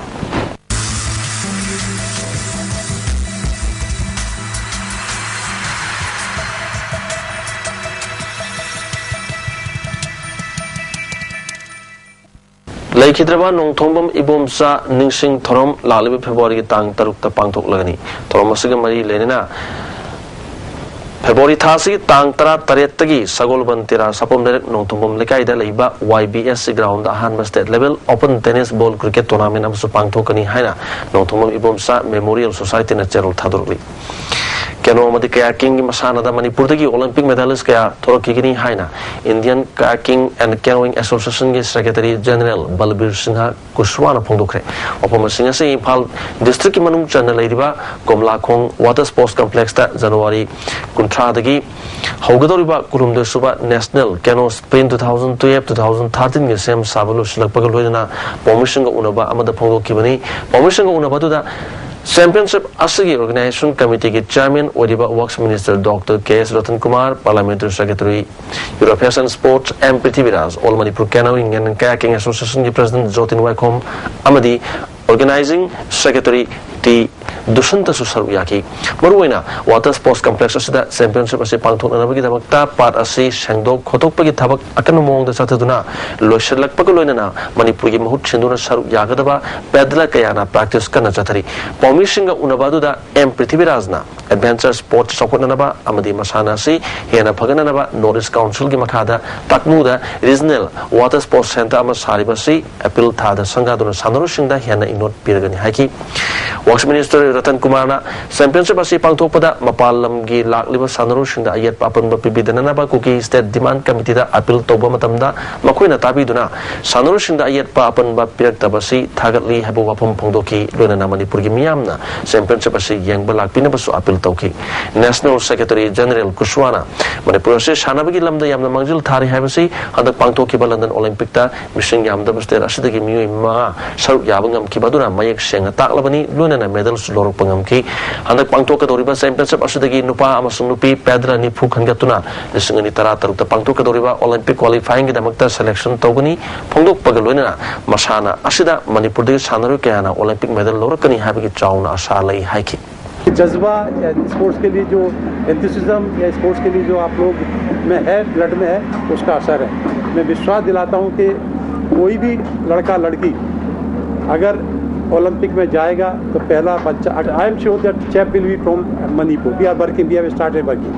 ꯂꯩꯈꯤꯗ꯭ꯔꯕ ꯅꯣꯡꯊꯣꯝꯕꯝ ꯏꯕꯣꯝꯆꯥ ꯅꯤꯡꯁꯤꯡ ꯊꯧꯔꯝ ꯂꯥꯛꯂꯤꯕ February ꯒꯤ ꯇꯥꯡ ꯇꯔꯨꯛꯇ ꯄꯥꯡꯊꯣꯛꯂꯒꯅꯤ꯫ ꯊꯧꯔꯝ ꯑꯁꯤꯒ ꯃꯔꯤ ꯂꯩꯅꯅ ꯐꯦꯕ꯭ꯔꯨꯋꯥꯔꯤ ꯊꯥ ꯑꯁꯤꯒꯤ ꯇꯥꯡ ꯇꯔꯥ ꯇꯔꯦꯠꯇꯒꯤ ꯁꯒꯣꯜꯕꯟ ꯇꯦꯔꯥ ꯁꯥꯄꯣꯝ ꯂꯩꯔꯛ ꯅꯣꯡꯊꯣꯡꯕꯝ ꯂꯩꯀꯥꯏꯗ ꯂꯩꯕ Y B S C ground ꯑꯍꯥꯟꯕ ꯁ꯭ꯇꯦꯠ ꯂꯦꯚꯦꯜ ꯑꯣꯄꯟ ꯇꯦꯅꯤꯁ ꯕꯣꯜ ꯀ꯭ꯔꯤꯀꯦꯠ ꯇꯣꯔꯅꯥꯃꯦꯟ ꯑꯃꯁꯨ ꯄꯥꯡꯊꯣꯛꯀꯅꯤ ꯍꯥꯏꯅ ꯅꯣꯡꯊꯣꯡꯕꯝ ꯏꯕꯣꯝꯆꯥ ꯃꯦꯃꯣꯔꯤꯌꯦꯜ ꯁꯣꯁꯥꯏꯇꯤꯅ ꯆꯦꯔꯣꯜ ꯊꯥꯗꯣꯔꯛꯂꯤ꯫ ꯀꯦꯅꯣ ꯑꯃꯗꯤ ꯀꯌꯥꯀꯤꯡꯒꯤ ꯃꯁꯥꯟꯅꯗ ꯃꯅꯤꯄꯨꯔꯗꯒꯤ ꯑꯣꯂꯤꯝꯄꯤꯛ ꯃꯦꯗꯥꯂꯤꯁ ꯀꯌꯥ ꯊꯣꯔꯛꯈꯤꯒꯅꯤ ꯍꯥꯏꯅ Indian Kayaking and Canoeing Associationꯒꯤ ꯁꯦꯀ꯭ꯔꯦꯇꯔꯤ ꯖꯦꯅꯔꯦꯜ ꯕꯜꯕꯤꯔ ꯁꯤꯡꯍ ꯀꯨꯁꯋꯥꯅ ꯐꯣꯡꯗꯣꯛꯈ꯭ꯔꯦ꯫ ꯋꯥꯐꯝꯁꯤꯡ ꯑꯁꯤ ꯏꯝꯐꯥꯜ ꯗꯤꯁꯇ꯭ꯔꯤꯛꯀꯤ ꯃꯅꯨꯡ ꯆꯟꯅ ꯂꯩꯔꯤꯕ ꯀꯣꯝꯂꯥꯈꯣꯡ ꯋꯥꯇꯔ ꯁ꯭ꯄꯣꯔꯠꯁ ꯀꯝꯄ꯭ꯂꯦꯛꯁꯇ ꯖꯅꯋꯥꯔꯤ ꯀꯨꯟꯊ꯭ꯔꯥꯗꯒꯤ ꯍꯧꯒꯗꯧꯔꯤꯕ ꯀꯨꯟꯍꯨꯝꯗꯣꯏ ꯁꯨꯕ national canoe sprint two thousand twelve two thousand ꯊꯥꯔꯇꯤꯟꯒꯤ ꯁꯦꯝ ꯁꯥꯕ ꯂꯣꯏꯁꯤꯜꯂꯛꯄꯒ ꯂꯣꯏꯅꯅ ꯄꯥꯎꯃꯤꯁꯤꯡꯒ ꯎꯅꯕ ꯑꯃꯗ ꯐꯣꯡꯗꯣꯛꯈꯤꯕꯅꯤ꯫ ꯄꯥꯎꯃꯤꯁꯤꯡꯒ ꯎꯅꯕꯗꯨꯗ ꯆꯦꯝꯄꯤꯌꯟꯁꯤꯞ ꯑꯁꯤꯒꯤ ꯑꯣꯔꯒꯅꯥꯏꯖꯦꯁꯟ ꯀꯃꯤꯇꯤꯒꯤ ꯆꯤꯌꯔꯃꯦꯟ ꯑꯣꯏꯔꯤꯕ works minister doctor K S Ratan Kumar, parliamentary secretary ꯌꯨꯔꯥ ꯐꯦꯁꯟ sports M Prithviraj, all Manipur canoeing and ꯀꯌꯥꯀꯤꯡ ꯑꯦꯁꯣꯁꯤꯌꯦꯁꯟꯒꯤ president ꯖꯣꯇꯤꯟ ꯋꯥꯏꯈꯣꯝ ꯑꯃꯗꯤ ꯑꯣꯔꯒꯅꯥꯏꯖꯤꯡ ꯁꯦꯀ꯭ꯔꯦꯇꯔꯤ ꯇꯤ ꯗꯨꯁꯟꯇꯁꯨ ꯁꯔꯨꯛ ꯌꯥꯈꯤ꯫ ꯃꯔꯨꯑꯣꯏꯅ ꯋꯥꯇꯔ ꯁ꯭ꯄꯣꯔꯠꯁ ꯀꯝꯄ꯭ꯂꯦꯛꯁ ꯑꯁꯤꯗ ꯆꯦꯝꯄꯤꯌꯟꯁꯤꯞ ꯑꯁꯤ ꯄꯥꯡꯊꯣꯛꯅꯅꯕꯒꯤꯗꯃꯛꯇ ꯄꯥꯠ ꯑꯁꯤ ꯁꯦꯡꯗꯣꯛ ꯈꯣꯠꯇꯣꯛꯄꯒꯤ ꯊꯕꯛ ꯑꯀꯟꯕ ꯃꯑꯣꯡꯗ ꯆꯠꯊꯗꯨꯅ ꯂꯣꯏꯁꯤꯜꯂꯛꯄꯒ ꯂꯣꯏꯅꯅ ꯃꯅꯤꯄꯨꯔꯒꯤ ꯃꯍꯨꯠ ꯁꯤꯟꯗꯨꯅ ꯁꯔꯨꯛ ꯌꯥꯒꯗꯕ ꯄꯦꯗꯂꯔ ꯀꯌꯥꯅ ꯄ꯭ꯔꯦꯛꯇꯤꯁ ꯀꯟꯅ ꯆꯠꯊꯔꯤ꯫ ꯄꯥꯎꯃꯤꯁꯤꯡꯒ ꯎꯅꯕ ꯑꯗꯨꯗ ꯑꯦꯝ ꯄ꯭ꯔꯤꯊꯤꯕꯤꯔꯥꯖꯅ ꯑꯦꯗꯚꯦꯟꯆꯔ ꯁ꯭ꯄꯣꯔꯠꯁ ꯆꯥꯎꯈꯠꯅꯅꯕ ꯑꯃꯗꯤ ꯃꯁꯥꯟꯅ ꯑꯁꯤ ꯍꯦꯟꯅ ꯐꯒꯠꯅꯅꯕ ꯅꯣꯔꯠ ꯏꯁ ꯀꯥꯎꯟꯁꯤꯜꯒꯤ ꯃꯈꯥꯗ ꯇꯥꯛꯃꯨꯗ ꯔꯤꯖꯅꯦꯜ ꯋꯥꯇꯔ ꯁ꯭ꯄꯣꯔꯠꯁ ꯁꯦꯟꯇꯔ ꯑꯃ ꯁꯥꯔꯤꯕ ꯑꯁꯤ ꯑꯦꯄ꯭ꯔꯤꯜ ꯊꯥꯗ ꯁꯪꯒꯥꯗꯨꯅ ꯁꯥꯟꯅꯔꯣꯏꯁꯤꯡꯗ ꯍꯦꯟꯅ ꯏꯅꯣꯠ ꯄꯤꯔꯒꯅꯤ ꯍꯥꯏꯈꯤ꯫ ꯋꯥꯔꯛꯁ ꯃꯤꯅꯤꯁꯇꯔ ꯔꯇꯟ ꯀꯨꯃꯥꯔꯅ ꯆꯦꯝꯄꯤꯌꯟꯁꯤꯞ ꯑꯁꯤ ꯄꯥꯡꯊꯣꯛꯄꯗ ꯃꯄꯥꯟ ꯂꯝꯒꯤ ꯂꯥꯛꯂꯤꯕ ꯁꯥꯟꯅꯔꯣꯏꯁꯤꯡꯗ ꯑꯌꯦꯠꯄ ꯑꯄꯟꯕ ꯄꯤꯕꯤꯗꯅꯅꯕ ꯀꯨꯀꯤ ꯁ꯭ꯇꯦꯠ ꯗꯤꯃꯥꯟꯗ ꯀꯃꯤꯇꯤꯗ ꯑꯄꯤꯜ ꯇꯧꯕ ꯃꯇꯝꯗ ꯃꯈꯣꯏꯅ ꯇꯥꯕꯤꯗꯨꯅ ꯁꯥꯟꯅꯔꯣꯏꯁꯤꯡꯗ ꯑꯌꯦꯠꯄ ꯑꯄꯟꯕ ꯄꯤꯔꯛꯇꯕꯁꯤ ꯊꯥꯒꯠꯂꯤ ꯍꯥꯏꯕ ꯋꯥꯐꯝ ꯐꯣꯡꯗꯣꯛꯈꯤ꯫ ꯂꯣꯏꯅꯅ ꯃꯅꯤꯄꯨꯔꯒꯤ ꯃꯤꯌꯥꯝꯅ ꯆꯦꯝꯄꯤꯌꯟꯁꯤꯞ ꯑꯁꯤ ꯌꯦꯡꯕ ꯂꯥꯛꯄꯤꯅꯕꯁꯨ ꯑꯄꯤꯜ ꯇꯧꯈꯤ꯫ ꯅꯦꯁꯅꯦꯜ ꯁꯦꯀ꯭ꯔꯦꯇꯔꯤ ꯖꯦꯅꯔꯦꯜ ꯀꯨꯁꯋꯥꯅ ꯃꯅꯤꯄꯨꯔ ꯑꯁꯤ ꯁꯥꯟꯅꯕꯒꯤ ꯂꯝꯗ ꯌꯥꯝꯅ ꯃꯥꯡꯖꯤꯜ ꯊꯥꯔꯤ ꯍꯥꯏꯕꯁꯤ ꯍꯟꯗꯛ ꯄꯥꯡꯊꯣꯛꯈꯤꯕ ꯂꯟꯗꯟ ꯑꯣꯂꯤꯝꯄꯤꯛꯇ ꯃꯤꯁꯤꯡ ꯌꯥꯝꯗꯕ ꯁ꯭ꯇꯦꯠ ꯑꯁꯤꯗꯒꯤ ꯃꯤꯑꯣꯏ ꯃꯉꯥ ꯁꯔꯨꯛ ꯌꯥꯕ ꯉꯝꯈꯤꯕ ꯑꯗꯨꯅ ꯃꯌꯦꯛ ꯁꯦꯡꯅ ꯇꯥꯛꯂꯕꯅꯤ, ꯂꯣꯏꯅꯅ ꯃꯦꯗꯜꯁꯨ ꯂꯧꯔꯛꯄ ꯉꯝꯈꯤ꯫ ꯍꯟꯗꯛ ꯄꯥꯡꯊꯣꯛꯀꯗꯧꯔꯤꯕ ꯆꯦꯝꯄꯤꯌꯟꯁꯤꯞ ꯑꯁꯤꯗꯒꯤ ꯅꯨꯄꯥ ꯑꯃꯁꯨꯡ ꯅꯨꯄꯤ ꯄꯦꯗꯂꯔ ꯅꯤꯐꯨ ꯈꯟꯒꯠꯇꯨꯅ ꯂꯤꯁꯤꯡ ꯑꯅꯤ ꯇꯔꯥ ꯇꯔꯨꯛꯇ ꯄꯥꯡꯊꯣꯛꯀꯗꯧꯔꯤꯕ ꯑꯣꯂꯤꯝꯄꯤꯛ ꯀ꯭ꯋꯥꯂꯤꯐꯥꯏꯌꯤꯡꯒꯤꯗꯃꯛꯇ ꯁꯦꯂꯦꯛꯁꯟ ꯇꯧꯒꯅꯤ꯫ ꯐꯣꯡꯗꯣꯛꯄꯒ ꯂꯣꯏꯅꯅ ꯃꯁꯥꯟꯅ ꯑꯁꯤꯗ ꯃꯅꯤꯄꯨꯔꯗꯒꯤ ꯁꯥꯟꯅꯔꯣꯏ ꯀꯌꯥꯅ ꯑꯣꯂꯤꯝꯄꯤꯛ ꯃꯦꯗꯜ ꯂꯧꯔꯛꯀꯅꯤ ꯍꯥꯏꯕꯒꯤ ꯆꯥꯎꯅ ꯑꯥꯁꯥ ꯂꯩ ꯍꯥꯏꯈꯤ꯫ जज्बा या स्पोर्ट्स के लिए जो एंथुसिज्म या स्पोर्ट्स के लिए जो आप लोग में है, ब्लड में है, उसका असर है। मैं विश्वास दिलाता हूँ कि कोई भी लड़का लड़की अगर ओलंपिक में जाएगा तो पहला बच्चा, I am sure that chap will be from Manipur, we are working, we have started working।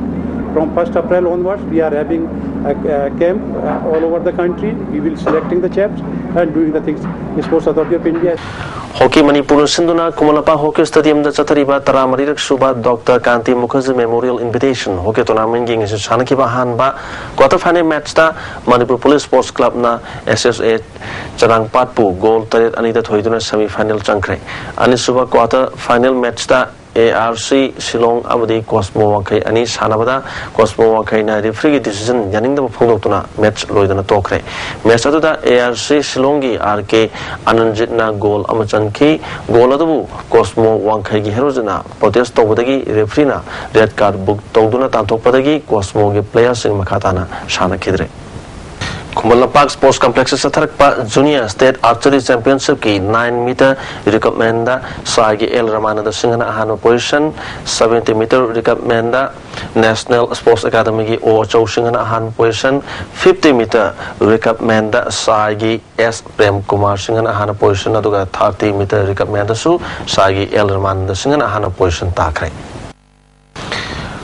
From first April onwards, we are having a, a camp uh, all over the country. We will selecting the chaps and doing the things. Sports Authority of India. Hockey ꯃꯅꯤꯄꯨꯔꯅ ꯁꯤꯟꯗꯨꯅ Khuman Lampak hockey ꯁ꯭ꯇꯦꯗꯤꯌꯝꯗ ꯆꯠꯊꯔꯤꯕ ꯇꯔꯥꯃꯔꯤꯔꯛ ꯁꯨꯕ doctor Kanti Mukherjee memorial invitation hockey ꯇꯣꯔꯅꯥꯃꯦꯟꯒꯤ ꯉꯁꯤ ꯁꯥꯟꯅꯈꯤꯕ ꯑꯍꯥꯟꯕ ꯀ꯭ꯋꯥꯇꯔ ꯐꯥꯏꯅꯦꯜ ꯃꯦꯠꯆꯇ ꯃꯅꯤꯄꯨꯔ ꯄꯨꯂꯤꯁ ꯁ꯭ꯄꯣꯔꯠꯁ ꯀ꯭ꯂꯕꯅ ꯑꯦꯁ ꯑꯦꯁ ꯑꯦ ꯆꯔꯥꯡꯄꯥꯠꯄꯨ ꯒꯣꯜ ꯇꯔꯦꯠ ꯑꯅꯤꯗ ꯊꯣꯏꯗꯨꯅ ꯁꯦꯃꯤ ꯐꯥꯏꯅꯦꯜ ꯆꯪꯈ꯭ꯔꯦ꯫ ꯑꯅꯤꯁꯨꯕ ꯀ꯭ꯋꯥꯇꯔ ꯐꯥꯏꯅꯦꯜ ꯃꯦꯠꯆꯇ ꯑꯦ ꯑꯥꯔ ꯁꯤ ꯁꯤꯂꯣꯡ ꯑꯃꯗꯤ ꯀꯣꯁꯃꯣ ꯋꯥꯡꯈꯩ ꯑꯅꯤ ꯁꯥꯟꯅꯕꯗ ꯀꯣꯁꯃꯣ ꯋꯥꯡꯈꯩꯅ ꯔꯦꯐ꯭ꯔꯤꯒꯤ ꯗꯤꯁꯤꯖꯟ ꯌꯥꯅꯤꯡꯗꯕ ꯐꯣꯡꯗꯣꯛꯇꯨꯅ ꯃꯦꯠꯆ ꯂꯣꯏꯗꯅ ꯇꯣꯛꯈ꯭ꯔꯦ꯫ ꯃꯦꯠꯆ ꯑꯗꯨꯗ ꯑꯦ ꯑꯥꯔ ꯁꯤ ꯁꯤꯂꯣꯡꯒꯤ ꯑꯥꯔ ꯀꯦ ꯑꯅꯟꯖꯤꯠꯅ ꯒꯣꯜ ꯑꯃ ꯆꯟꯈꯤ꯫ ꯒꯣꯜ ꯑꯗꯨꯕꯨ ꯀꯣꯁꯃꯣ ꯋꯥꯡꯈꯩꯒꯤ ꯍꯦꯔꯣꯖꯤꯠꯅ ꯄ꯭ꯔꯣꯇꯦꯁ ꯇꯧꯕꯗꯒꯤ ꯔꯦꯐ꯭ꯔꯤꯅ ꯔꯦꯗ ꯀꯥꯔꯗ ꯕꯨꯛ ꯇꯧꯗꯨꯅ ꯇꯥꯟꯊꯣꯛꯄꯗꯒꯤ ꯀꯣꯁꯃꯣꯒꯤ ꯄ꯭ꯂꯦꯌꯔꯁꯤꯡ ꯃꯈꯥ ꯇꯥꯅ ꯁꯥꯟꯅꯈꯤꯗ꯭ꯔꯦ꯫ ꯈꯨꯃꯟ ꯂꯝꯄꯥꯛ ꯁ꯭ꯄꯣꯔꯠꯁ ꯀꯝꯄ꯭ꯂꯦꯛꯁꯇ ꯆꯠꯊꯔꯛꯄ ꯖꯨꯅꯤꯌꯔ ꯁ꯭ꯇꯦꯠ ꯑꯥꯔꯆꯔꯤ ꯆꯦꯝꯄꯤꯌꯟꯁꯤꯞꯀꯤ ꯅꯥꯏꯟ ꯃꯤꯇꯔ ꯔꯤꯀꯞ ꯃꯦꯟꯗ ꯁꯥꯏꯒꯤ ꯑꯦꯜ ꯔꯃꯥꯅꯟꯗ ꯁꯤꯡꯍꯅ ꯑꯍꯥꯟꯕ ꯄꯣꯖꯤꯁꯟ, ꯁꯚꯦꯟꯇꯤ ꯃꯤꯇꯔ ꯔꯤꯀꯞ ꯃꯦꯟꯗ ꯅꯦꯁꯅꯦꯜ ꯁ꯭ꯄꯣꯔꯠꯁ ꯑꯦꯀꯥꯗꯃꯤꯒꯤ ꯑꯣ ꯑꯆꯧ ꯁꯤꯡꯍꯅ ꯑꯍꯥꯟꯕ ꯄꯣꯖꯤꯁꯟ, ꯐꯤꯐꯇꯤ ꯃꯤꯇꯔ ꯔꯤꯀꯞ ꯃꯦꯟꯗ ꯁꯥꯏꯒꯤ ꯑꯦꯁ ꯄ꯭ꯔꯦꯝ ꯀꯨꯃꯥꯔ ꯁꯤꯡꯍꯅ ꯑꯍꯥꯟꯕ ꯄꯣꯖꯤꯁꯟ, ꯑꯗꯨꯒ ꯊꯥꯔꯇꯤ ꯃꯤꯇꯔ ꯔꯤꯀꯞ ꯃꯦꯟꯗꯁꯨ ꯁꯥꯏꯒꯤ ꯑꯦꯜ ꯔꯃꯥꯅꯟꯗ ꯁꯤꯡꯍꯅ ꯑꯍꯥꯟꯕ ꯄꯣꯖꯤꯁꯟ ꯇꯥꯈ꯭ꯔꯦ꯫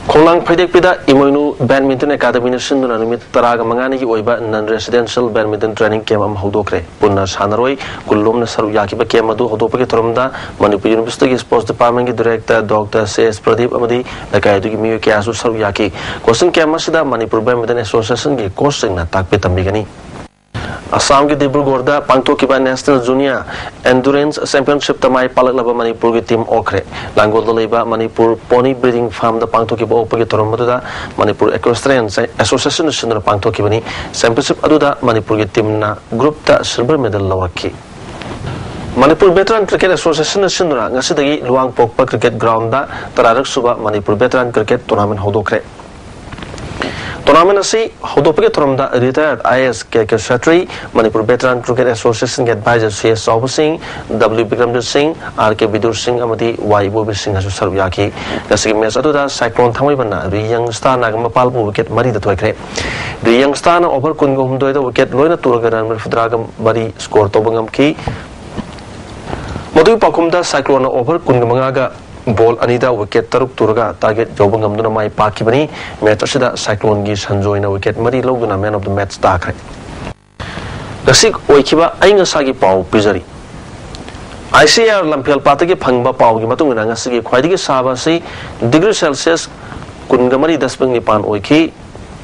ꯈꯣꯡꯅꯥꯡ ꯐꯩꯗꯦꯛꯄꯤꯗ ꯏꯃꯣꯏꯅꯨ ꯕꯦꯗꯃꯤꯟꯇꯟ ꯑꯦꯀꯥꯗꯃꯤꯅ ꯁꯤꯟꯗꯨꯅ ꯅꯨꯃꯤꯠ ꯇꯔꯥꯒ ꯃꯉꯥꯅꯤꯒꯤ ꯑꯣꯏꯕ ꯅꯟ ꯔꯦꯁꯤꯗꯦꯟꯁꯤꯌꯦꯜ ꯕꯦꯗꯃꯤꯟꯇꯟ ꯇ꯭ꯔꯦꯅꯤꯡ ꯀꯦꯝꯞ ꯑꯃ ꯍꯧꯗꯣꯛꯈ꯭ꯔꯦ꯫ ꯄꯨꯟꯅ ꯁꯥꯟꯅꯔꯣꯏ ꯀꯨꯟꯂꯣꯝꯅ ꯁꯔꯨꯛ ꯌꯥꯈꯤꯕ ꯀꯦꯝꯞ ꯑꯗꯨ ꯍꯧꯗꯣꯛꯄꯒꯤ ꯊꯧꯔꯝꯗ ꯃꯅꯤꯄꯨꯔ ꯌꯨꯅꯤꯚꯔꯁꯤꯇꯤꯒꯤ ꯁ꯭ꯄꯣꯔꯠꯁ ꯗꯤꯄꯥꯔꯠꯃꯦꯟꯒꯤ director doctor C S Pradeep ꯑꯃꯗꯤ ꯂꯩꯀꯥꯏ ꯑꯗꯨꯒꯤ ꯃꯤꯑꯣꯏ ꯀꯌꯥꯁꯨ ꯁꯔꯨꯛ ꯌꯥꯈꯤ꯫ ꯀꯣꯆꯤꯡ ꯀꯦꯝꯞ ꯑꯁꯤꯗ ꯃꯅꯤꯄꯨꯔ ꯕꯦꯗꯃꯤꯟꯇꯟ ꯑꯦꯁꯣꯁꯤꯌꯦꯁꯟꯒꯤ ꯀꯣꯆꯁꯤꯡꯅ ꯇꯥꯛꯄꯤ ꯇꯝꯕꯤꯒꯅꯤ꯫ ꯑꯁꯥꯝꯒꯤ ꯗꯤꯕ꯭ꯔꯨꯒꯔꯗ ꯄꯥꯡꯊꯣꯛꯈꯤꯕ ꯅꯦꯁꯅꯦꯜ ꯖꯨꯅꯤꯌꯔ ꯑꯦꯟꯗꯨꯔꯦꯟꯁ ꯆꯦꯝꯄꯤꯌꯟꯁꯤꯞꯇ ꯃꯥꯏ ꯄꯥꯛꯂꯛꯂꯕ ꯃꯅꯤꯄꯨꯔꯒꯤ ꯇꯤꯝ ꯑꯣꯛꯈ꯭ꯔꯦ꯫ ꯂꯥꯡꯒꯣꯜꯗ ꯂꯩꯕ ꯃꯅꯤꯄꯨꯔ ꯄꯣꯅꯤ ꯕ꯭ꯔꯤꯗꯤꯡ ꯐꯥꯔꯝꯗ ꯄꯥꯡꯊꯣꯛꯈꯤꯕ ꯑꯣꯛꯄꯒꯤ ꯊꯧꯔꯝ ꯑꯗꯨꯗ ꯃꯅꯤꯄꯨꯔ ꯏꯀ꯭ꯋꯦꯁꯇ꯭ꯔꯤꯌꯟ ꯑꯦꯁꯣꯁꯤꯌꯦꯁꯟꯅ ꯁꯤꯟꯗꯨꯅ ꯄꯥꯡꯊꯣꯛꯈꯤꯕꯅꯤ꯫ ꯆꯦꯝꯄꯤꯌꯟꯁꯤꯞ ꯑꯗꯨꯗ ꯃꯅꯤꯄꯨꯔꯒꯤ ꯇꯤꯝꯅ ꯒ꯭ꯔꯨꯞꯇ ꯁꯤꯜꯚꯔ ꯃꯦꯗꯜ ꯂꯧꯔꯛꯈꯤ꯫ ꯃꯅꯤꯄꯨꯔ ꯚꯦꯇꯔꯥꯟ ꯀ꯭ꯔꯤꯀꯦꯠ ꯑꯦꯁꯣꯁꯤꯌꯦꯁꯟꯅ ꯁꯤꯟꯗꯨꯅ ꯉꯁꯤꯗꯒꯤ ꯂꯨꯋꯥꯡꯄꯣꯛꯄ ꯀ꯭ꯔꯤꯀꯦꯠ ꯒ꯭ꯔꯥꯎꯟꯗ ꯇꯔꯥꯔꯛ ꯁꯨꯕ ꯃꯅꯤꯄꯨꯔ ꯚꯦꯇꯔꯥꯟ ꯀ꯭ꯔꯤꯀꯦꯠ ꯇꯣꯔꯅꯥꯃꯦꯟ ꯍꯧꯗꯣꯛꯈ꯭ꯔꯦ꯫ ꯇꯣꯔꯅꯥꯃꯦꯟ ꯑꯁꯤ ꯍꯧꯗꯣꯛꯄꯒꯤ ꯊꯧꯔꯝꯗ ꯔꯤꯇꯥꯌꯔꯗ I A S K K Chettri, Manipur veteran cricket ꯑꯦꯁꯣꯁꯤꯌꯦꯁꯟꯒꯤ ꯑꯦꯗꯚꯥꯏꯖꯔ ꯁꯤ ꯑꯦꯁ ꯆꯥꯎꯕ ꯁꯤꯡ, ꯗꯕ꯭ꯂꯤꯎ ꯕꯤꯀ꯭ꯔꯝꯖꯤꯠ ꯁꯤꯡ, ꯑꯥꯔ ꯀꯦ ꯕꯤꯗꯨꯔ ꯁꯤꯡ ꯑꯃꯗꯤ ꯋꯥꯏ ꯏꯕꯣꯕꯤ ꯁꯤꯡꯅꯁꯨ ꯁꯔꯨꯛ ꯌꯥꯈꯤ꯫ ꯉꯁꯤꯒꯤ ꯃꯦꯆ ꯑꯗꯨꯗ ꯁꯥꯏꯀ꯭ꯂꯣꯟ ꯊꯥꯡꯃꯩꯕꯟꯅ ꯔꯤꯌꯪ ꯁ꯭ꯇꯥꯔ ꯅꯥꯒꯥꯃꯄꯥꯜꯕꯨ ꯋꯤꯀꯦꯠ ꯃꯔꯤꯗ ꯊꯣꯏꯈ꯭ꯔꯦ꯫ ꯔꯤꯌꯪ ꯁ꯭ꯇꯥꯔꯅ ꯑꯣꯚꯔ ꯀꯨꯟꯒ ꯍꯨꯝꯗꯣꯏꯗ ꯋꯤꯀꯦꯠ ꯂꯣꯏꯅ ꯇꯨꯔꯒ ꯔꯟ ꯃꯔꯤꯐꯨꯇꯔꯥꯒ ꯃꯔꯤ ꯁ꯭ꯀꯣꯔ ꯇꯧꯕ ꯉꯝꯈꯤ꯫ ꯃꯗꯨꯒꯤ ꯄꯥꯎꯈꯨꯝꯗ ꯁꯥꯏꯀ꯭ꯂꯣꯟꯅ ꯑꯣꯚꯔ ꯀꯨꯟꯒ ꯃꯉꯥꯒ ꯕꯣꯜ ꯑꯅꯤꯗ ꯋꯤꯀꯦꯠ ꯇꯔꯨꯛ ꯇꯨꯔꯒ ꯇꯥꯔꯒꯦꯠ ꯌꯧꯕ ꯉꯝꯗꯨꯅ ꯃꯥꯏ ꯄꯥꯛꯈꯤꯕꯅꯤ꯫ ꯃꯦꯆ ꯑꯁꯤꯗ ꯁꯥꯏꯀ꯭ꯂꯣꯟꯒꯤ ꯁꯟꯖꯣꯏꯅ ꯋꯤꯀꯦꯠ ꯃꯔꯤ ꯂꯧꯗꯨꯅ ꯃꯦꯟ ꯑꯣꯐ ꯗ ꯃꯦꯆ ꯇꯥꯈ꯭ꯔꯦ꯫ ꯉꯁꯤ ꯑꯣꯏꯈꯤꯕ ꯑꯏꯪ ꯑꯁꯥꯒꯤ ꯄꯥꯎ ꯄꯤꯖꯔꯤ꯫ ꯑꯥꯏ ꯁꯤ ꯑꯥꯔ ꯂꯝꯐꯦꯜ ꯄꯥꯠꯇꯒꯤ ꯐꯪꯕ ꯄꯥꯎꯒꯤ ꯃꯇꯨꯡ ꯏꯟꯅ ꯉꯁꯤꯒꯤ ꯈ꯭ꯋꯥꯏꯗꯒꯤ ꯁꯥꯕ ꯑꯁꯤ ꯗꯤꯒ꯭ꯔꯤ ꯁꯦꯜꯁꯤꯌꯁ ꯀꯨꯟꯒ ꯃꯔꯤ ꯗꯁꯃꯤꯛ ꯅꯤꯄꯥꯟ ꯑꯣꯏꯈꯤ꯫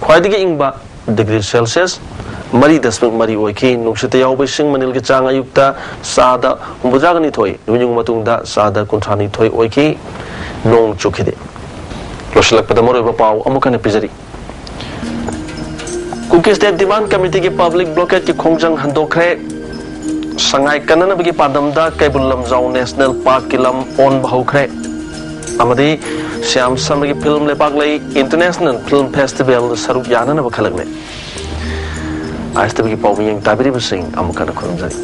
ꯈ꯭ꯋꯥꯏꯗꯒꯤ ꯏꯪꯕ ꯗꯤꯒ꯭ꯔꯤ ꯁꯦꯜꯁꯤꯌꯁ ꯃꯔꯤ ꯗꯁꯃꯤꯛ ꯃꯔꯤ ꯑꯣꯏꯈꯤ꯫ ꯅꯨꯡꯁꯤꯠꯇ ꯌꯥꯎꯕ ꯏꯁꯤꯡ ꯃꯅꯤꯜꯒꯤ ꯆꯥꯡ ꯑꯌꯨꯛꯇ ꯆꯥꯗ ꯍꯨꯝꯐꯨꯇꯔꯥꯒ ꯅꯤꯊꯣꯏ, ꯅꯨꯃꯤꯠ ꯃꯇꯨꯡꯗ ꯆꯥꯗ ꯀꯨꯟꯊ꯭ꯔꯥ ꯅꯤꯊꯣꯏ ꯑꯣꯏꯈꯤ꯫ ꯅꯣꯡ ꯆꯨꯈꯤꯗꯦ꯫ ꯂꯣꯏꯁꯤꯜꯂꯛꯄꯗ ꯃꯔꯨꯑꯣꯏꯕ ꯄꯥꯎ ꯑꯃꯨꯛ ꯍꯟꯅ ꯄꯤꯖꯔꯤ꯫ ꯀꯨꯀꯤ ꯁ꯭ꯇꯦꯠ ꯗꯤꯃꯥꯟ ꯀꯃꯤꯇꯤꯒꯤ ꯄꯕ꯭ꯂꯤꯛ ꯕ꯭ꯂꯣꯀꯦꯠꯀꯤ ꯈꯣꯡꯖꯪ ꯍꯟꯗꯣꯛꯈ꯭ꯔꯦ꯫ ꯁꯉꯥꯏ ꯀꯟꯅꯅꯕꯒꯤ ꯄꯥꯟꯗꯝꯗ ꯀꯩꯕꯨꯜ ꯂꯝꯖꯥꯎ ꯅꯦꯁꯅꯦꯜ ꯄꯥꯔꯛꯀꯤ ꯂꯝ ꯑꯣꯟꯕ ꯍꯧꯈ꯭ꯔꯦ꯫ ꯑꯃꯗꯤ ꯁ꯭ꯌꯥꯝ ꯁꯔꯃꯒꯤ ꯐꯤꯜꯝ ꯂꯩꯄꯥꯛꯂꯩ ꯏꯟꯇꯔꯅꯦꯁꯅꯦꯜ ꯐꯤꯜꯝ ꯐꯦꯁꯇꯤꯚꯦꯜꯗ ꯁꯔꯨꯛ ꯌꯥꯅꯅꯕ ꯈꯜꯂꯛꯂꯦ꯫ ꯑꯥꯏ ꯑꯦꯁ ꯇꯤ ꯚꯤꯒꯤ ꯄꯥꯎ ꯃꯤꯠꯌꯦꯡ ꯇꯥꯕꯤꯔꯤꯕꯁꯤꯡ ꯑꯃꯨꯛ ꯍꯟꯅ ꯈꯨꯔꯨꯝꯖꯔꯤ꯫